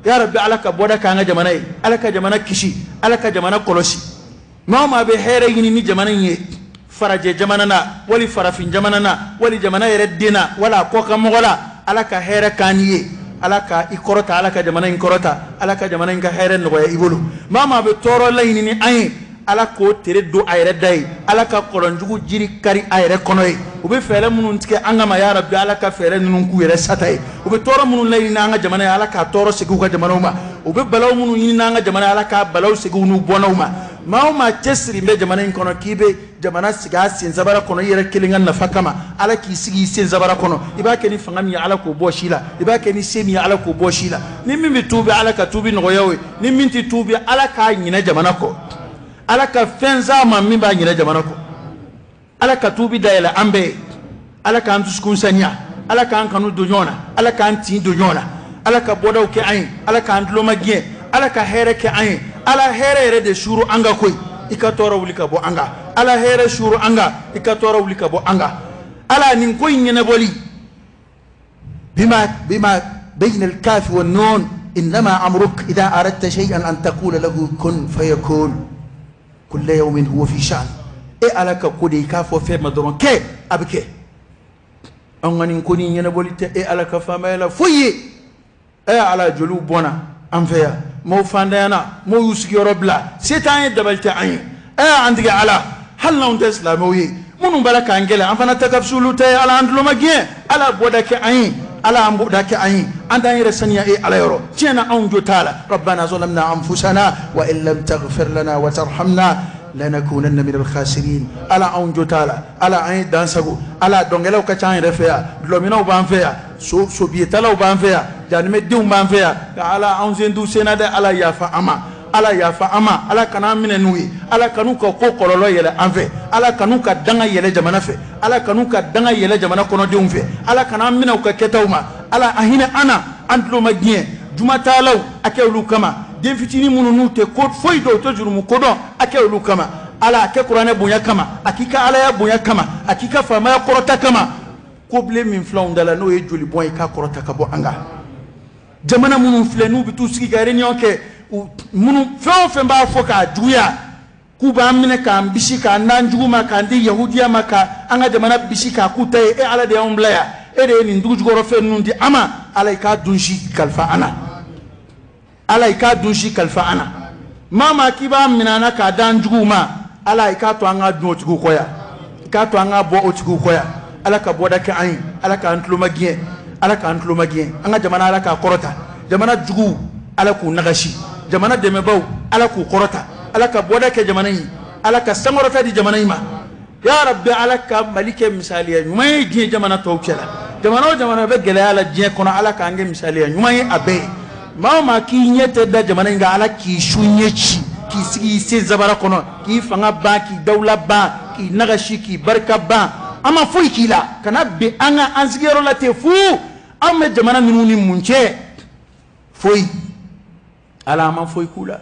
Ya Rabbi, Ala ka bɔda k'an ka jamana ye, Ala ka jamana kisi, Ala ka jamana kɔlɔsi. Maa o maa bɛ hɛrɛ ɲini ni jamana in ye, farajɛ jamana na, wali farafin jamana na, wali jamana yɛrɛ den na, wala a kɔkan mɔgɔ la, Ala ka hɛrɛ k'an ye, Ala ka i kɔrɔta, Ala ka jamana in kɔrɔta, Ala ka jamana in ka hɛrɛ nɔgɔya i bolo. Maa o maa bɛ tɔɔrɔ laɲini ni an ye, Ala k'o tere don a yɛrɛ da ye, Ala ka kɔlɔnjugu jiri kari a yɛrɛ kɔnɔ ye. U bɛ fɛɛrɛ minnu tigɛ an kama, ya Rabbi, Ala ka fɛɛrɛ ninnu k'u yɛrɛ sata ye. U bɛ tɔɔrɔ minnu laɲini an ka jamana ye, Ala k'a tɔɔrɔ segin u ka jamanaw ma. U bɛ balaw minnu ɲini an ka jamana ye, Ala k'a balaw segin u n'u bɔnnaw ma. Maa o maa cɛsiri bɛ jamana in kɔnɔ k'i bɛ jamana sigi a sen sabara kɔnɔ i yɛrɛ kelen ka nafa kama, Ala k'i sigi i sen sabara kɔnɔ. I b'a kɛ ni fanga min ye, Ala k'o bɔ si la. I b'a kɛ ni se min ye, Ala k'o bɔ si la. Ni min bɛ tuubi, Ala ka tuubi nɔgɔya o ye. Ni min tɛ tuubi, Ala k'a ɲinɛ jamana kɔ. Ala ka fɛn s'a ma min b'a ɲinɛ jamana kɔ. Ala ka tuubi dayɛlɛ an bɛɛ ye. Ala k'an dusukun saniya. Ala k'an kanu don ɲɔgɔn na. Ala k'an tin don ɲɔgɔn na. Ala ka bɔdaw kɛ an ye. Ala k'an tuloma gɛn. Ala ka hɛrɛ kɛ an ye. Ala hɛrɛ yɛrɛ de suuru an kan koyi. I ka tɔɔrɔ wuli ka bɔ an kan. Ala hɛrɛ suuru an kan. I ka tɔɔrɔ wuli ka bɔ an kan. Ala nin ko in ɲɛnabɔli بما بين الكاف والنون إنما أمرك إذا أردت شيئا أن تقول له كن فيكون كل يوم هو في شأن. E Ala ka ko de i k'a fɔ fɛn ma dɔrɔn kɛ a bɛ kɛ. An ka nin ko nin ɲɛnabɔli tɛ e Ala ka faamaya la foyi ye. E Ala joliw bɔnna an fɛ yan, maaw fantanyana, maaw y'u sigiyɔrɔ bila, se t'an ye, dabali tɛ an ye. E an tigɛ Ala, hali n'anw tɛ silamɛw ye, minnu b'a la k'an kɛlɛ, an fana ta ka fisa olu ta ye. Ala an tulo ma gɛn, Ala bɔda kɛ an ye. Ala an bɔda kɛ an ye. An t'an yɛrɛ saniya e Ala yɔrɔ. Tiɲɛ na anw jo t'a la. ربنا ظلمنا أنفسنا وإن لم تغفر لنا وترحمنا لنكونن من الخاسرين. Ala anw jo t'a la. Ala an ye dan sago. Ala dɔnkɛlaw ka ca an yɛrɛ fɛ yan, dɔlɔminnaw b'an fɛ yan, so sobiyetalaw b'an fɛ yan, jahanamɛdenw b'an fɛ yan. Nka Ala anw sen t'u sen na dɛ. Ala yafa an ma. Ala yafa an ma. Ala kana an minɛ n'u ye. Ala kan'u ka ko kɔlɔlɔ yɛlɛ an fɛ. Ala kan'u ka danga yɛlɛ jamana fɛ. Ala kan'u ka danga yɛlɛ jamana kɔnɔdenw fɛ. Ala kana an minɛ u ka kɛtaw ma. Ala a hinɛ an na, an tulo ma diɲɛ. Jumataalaw a kɛ olu kama. Den fitinin minnu n'u tɛ ko foyi dɔn, u tɛ jurumu ko dɔn, a kɛ olu kama. Ala a kɛ kuranɛ bonya kama, a k'i ka alaya bonya kama, a k'i ka faamaya kɔrɔta kama. Kobilen min filɛ anw da la n'o ye joli bɔn ye, k'a kɔrɔta ka bɔ an kan. Jamana minnu filɛ n'u bɛ t'u sigi ka réunion kɛ, minnu fɛn o fɛn b'a fɔ k'a juguya, k'u b'an minɛ k'an bisi k'an d'an jugu ma, k'an di yahudiya ma, ka an ka jamana bisi k'a k'u ta ye. E Ala de y'anw bila yan, e de ye nin dugu jukɔrɔ fɛn ninnu di an ma. Ala i k'a dunsi kalifa an na. Ala i k'a dunsi kalifa an na. Maa maa k'i b'a minɛ an na k'a d'an juguw ma, Ala i k'a to an k'a dun o tigiw kɔ yan, i k'a to an k'a bɔ o tigiw kɔ yan. Ala ka bɔda kɛ an ye. Ala k'an tulo ma gɛn. Ala k'an tulo ma gɛn. An ka jamana Ala k'a kɔrɔta. Jamana juguw Ala k'u nagasi. Jamana dɛmɛbaw Ala k'u kɔrɔta. Ala ka bɔda kɛ jamana in ye. Ala ka sankɔrɔta di jamana in ma. Ya Rabbi Ala ka Mali kɛ misaliya ɲuman ye diɲɛ jamana tɔw cɛ la. Jamana o jamana bɛ gɛlɛya la diɲɛ kɔnɔ, Ala k'an kɛ misaliya ɲuman ye a bɛɛ ye. Maa o maa k'i ɲɛ tɛ da jamana in kan, Ala k'i su ɲɛ ci, k'i sigi i sen sabara kɔnɔ, k'i fanga ban, k'i dawula ban, k'i nagasi, k'i barika ban. An ma foyi k'i la. Kana bin an ka an sigiyɔrɔ la ten fu. An bɛ jamana ninnu ni mun cɛ? Foyi. Ala an ma foyi k'u la.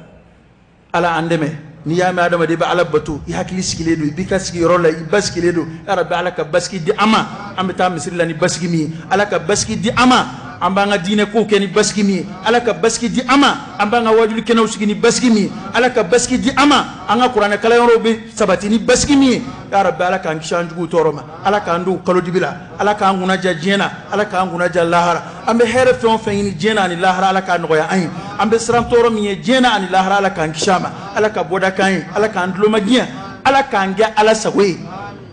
Ala an dɛmɛ. N'i y'a mɛn adamaden bɛ Ala bato, i hakili sigilen don, i b'i ka sigiyɔrɔ la, i basigilen don. Ya Rabbi Ala ka basigi di an ma. An bɛ taa misiri la ni basigi min ye, Ala ka basigi di an ma. An b'an ka diinɛ kow kɛ ni basigi min ye, Ala ka basigi di an ma. An b'an ka wajuli kɛnɛw sigi ni basigi min ye, Ala ka basigi di an ma. An ka kuranɛ kalanyɔrɔw bɛ sabati ni basigi min ye. Ya Rabbi Ala k'an kisi an juguw tɔɔrɔ ma. Ala k'an don kalo dibi la. Ala k'an kunna diya diɲɛ na. Ala k'an kunna diya lahara. An bɛ hɛrɛ fɛn o fɛn ɲini diɲɛ na ani lahara, Ala k'a nɔgɔya an ye. An bɛ siran tɔɔrɔ min ye diɲɛ na ani lahara, Ala k'an kisi a ma. Ala ka bɔda k'an ye. Ala k'an tulo ma diɲɛ. Ala k'an kɛ Ala sago ye.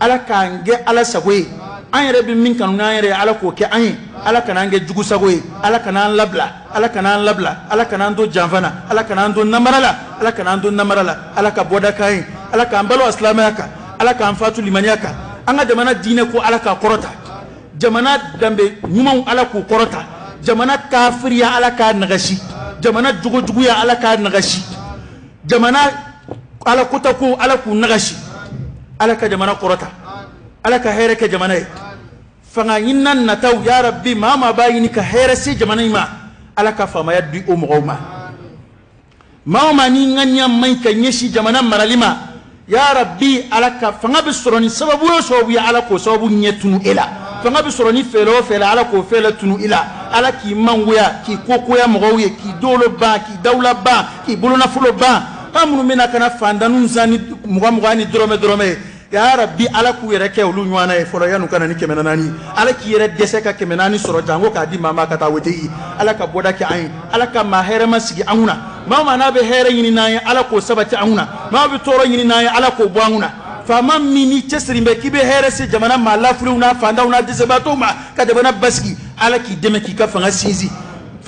Ala k'an kɛ Ala sago ye. An yɛrɛ bɛ min kanu n'an yɛrɛ ye, Ala k'o kɛ an ye. Ala kana an kɛ jugu sago ye. Ala kana an labila. Ala kana an labila. Ala kana an to janfa na. Ala kana an to namara la. Ala kana an to namara la. Ala ka bɔda k'an ye. Ala k'an balo a silamɛya kan. Ala k'an fatu limaniya kan. An ka jamana diinɛ ko Ala k'a kɔrɔta. Jamana danbe ɲumanw Ala k'u kɔrɔta. Jamana kafiriya Ala k'a nagasi. Jamana jogojuguya Ala k'a nagasi. Jamana Ala kota ko Ala k'u nagasi. Ala ka jamana kɔrɔta. Ala ka hɛrɛ kɛ jamana ye. Fanga ɲinina nataw ya Rabbi, maa maa b'a ɲini ka hɛrɛ se jamana in ma, Ala ka faamaya di o mɔgɔw ma. Maa o maa n'i ŋaniya man ɲi ka ɲɛsin jamana marali ma, ya Rabbi Ala ka fanga bɛ sɔrɔ ni sababu o sababu ye, Ala k'o sababu ɲɛ tunu e la. Fanga bɛ sɔrɔ ni fɛɛrɛ o fɛɛrɛ, Ala k'o fɛɛrɛ tunu i la. Ala k'i mangoya, k'i kokoya mɔgɔw ye, k'i dolo ban, k'i dawula ban, k'i bolonafolo ban. An minnu bɛna ka na fantanniw san ni mugan mugan ni dɔrɔmɛ dɔrɔmɛ ye, ya Rabbi Ala k'u yɛrɛ kɛ olu ɲɔgɔnna ye fɔlɔ yan'u ka na ni 400 ye. Ala k'i yɛrɛ dɛsɛ ka 400 sɔrɔ janko k'a di maa ma ka taa wote yi. Ala ka bɔda kɛ an ye. Ala ka maa hɛrɛma sigi an kunna. Maa o maa n'a bɛ hɛrɛ ɲini n'an ye, Ala k'o sabati an kunna. Maa bɛ tɔɔrɔ ɲini n'an ye, Ala k'o bɔ an kunna. Faama min ni cɛsiri bɛ k'i bɛ hɛrɛ se jamana maa lafulenw n'a fantanw n'a dɛsɛbaatɔw ma ka jamana basigi, Ala k'i dɛmɛ k'i ka fanga sinsin.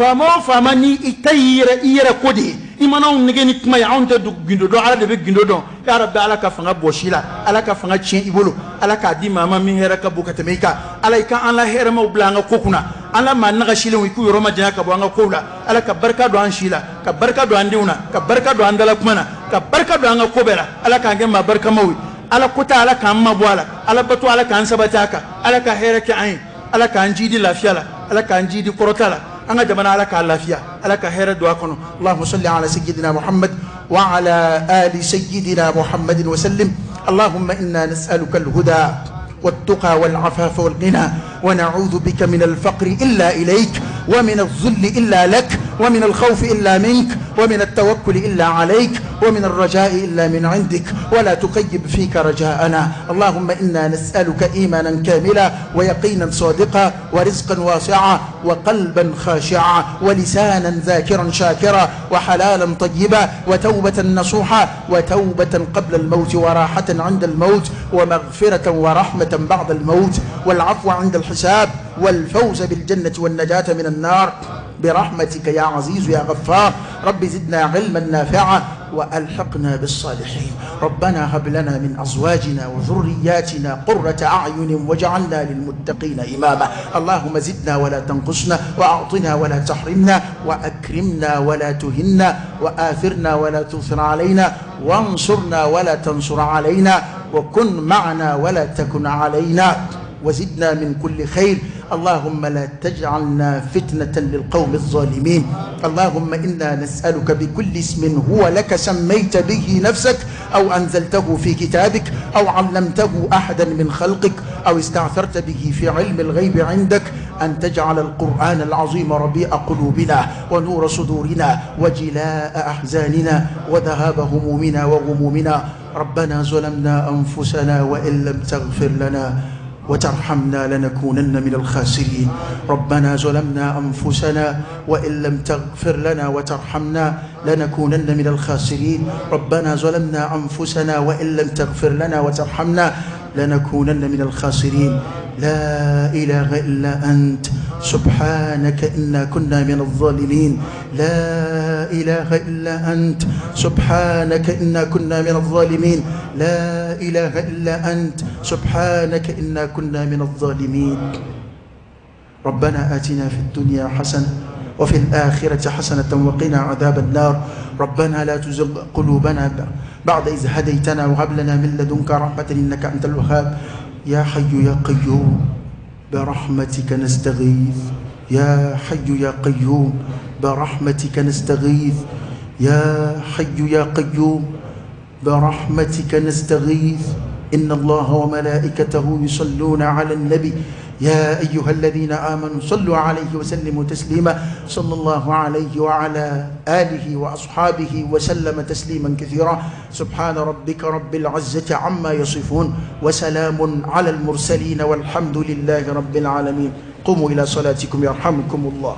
Faama o faama ni i ta y'i yɛrɛ i yɛrɛ ko de ye, i mana anw nege ni kuma ye, anw tɛ gindo dɔn, Ala de bɛ gindo dɔn. Ya Rabbi, Ala ka fanga bɔsi la, Ala ka fanga tiɲɛ i bolo, Ala k'a di maa ma min hɛrɛ ka bon ka tɛmɛ i kan. Ala i ka an la hɛrɛmaw bila an ka ko kunna, an la maa nagasilenw i k'u yɔrɔ majanya ka bɔ an ka kow la. Ala ka barika don an si la, ka barika don an denw na, ka barika don an dala kuma na, ka barika don an ka ko bɛɛ la. Ala k'an kɛ maa barikamaw ye. Ala kota, Ala k'an mabɔ a la. Ala bato, Ala k'an sabati a kan. Ala ka hɛrɛ kɛ an ye, Ala k'an jidi lafiya la, Ala k'an jidi kɔrɔta la. An ka jamana, Ala k'a lafiya, Ala ka hɛrɛ don a kɔnɔ. اللهم صل على سيدنا محمد وعلى آل سيدنا محمد وسلم. اللهم إنا نسألك الهدى والتقى والعفاف والغنى، ونعوذ بك من الفقر إلا إليك، ومن الذل إلا لك، ومن الخوف إلا منك، ومن التوكل إلا عليك، ومن الرجاء إلا من عندك، ولا تخيب فيك رجاءنا. اللهم إنا نسألك إيمانا كاملا، ويقينا صادقا، ورزقا واسعا، وقلبا خاشعا، ولسانا ذاكرا شاكرا، وحلالا طيبا، وتوبة نصوحا، وتوبة قبل الموت، وراحة عند الموت، ومغفرة ورحمة بعد الموت، والعفو عند الحساب، والفوز بالجنة والنجاة من النار، برحمتك يا عزيز يا غفار. رب زدنا علما نافعا وألحقنا بالصالحين. ربنا هب لنا من أزواجنا وذرياتنا قرة أعين واجعلنا للمتقين إماما. اللهم زدنا ولا تنقصنا، وأعطنا ولا تحرمنا، وأكرمنا ولا تهنا، وآثرنا ولا تؤثر علينا، وانصرنا ولا تنصر علينا، وكن معنا ولا تكن علينا، وزدنا من كل خير. اللهم لا تجعلنا فتنة للقوم الظالمين. اللهم إنا نسألك بكل اسم هو لك سميت به نفسك، أو أنزلته في كتابك، أو علمته أحدا من خلقك، أو استعثرت به في علم الغيب عندك، أن تجعل القرآن العظيم ربيع قلوبنا، ونور صدورنا، وجلاء أحزاننا، وذهاب همومنا وغمومنا. ربنا ظلمنا أنفسنا وإن لم تغفر لنا وترحمنا لنكونن من الخاسرين. ربنا ظلمنا أنفسنا وإن لم تغفر لنا وترحمنا لنكونن من الخاسرين. ربنا ظلمنا أنفسنا وإن لم تغفر لنا وترحمنا لنكونن من الخاسرين. لا إله إلا أنت، سبحانك إنا كنا من الظالمين. لا إله إلا أنت، سبحانك إنا كنا من الظالمين. لا إله إلا أنت، سبحانك إنا كنا من الظالمين. ربنا آتنا في الدنيا حسنة وفي الآخرة حسنة وقنا عذاب النار. ربنا لا تزغ قلوبنا بعد إذ هديتنا وهب لنا من لدنك رحمة إنك أنت الوهاب. يا حي يا قيوم برحمتك نستغيث. يا حي يا قيوم برحمتك نستغيث. يا حي يا قيوم برحمتك نستغيث. إن الله وملائكته يصلون على النبي يا أيها الذين آمنوا صلوا عليه وسلموا تسليما. صلى الله عليه وعلى آله وأصحابه وسلم تسليما كثيرا. سبحان ربك رب العزة عما يصفون، وسلام على المرسلين، والحمد لله رب العالمين. قوموا إلى صلاتكم يرحمكم الله.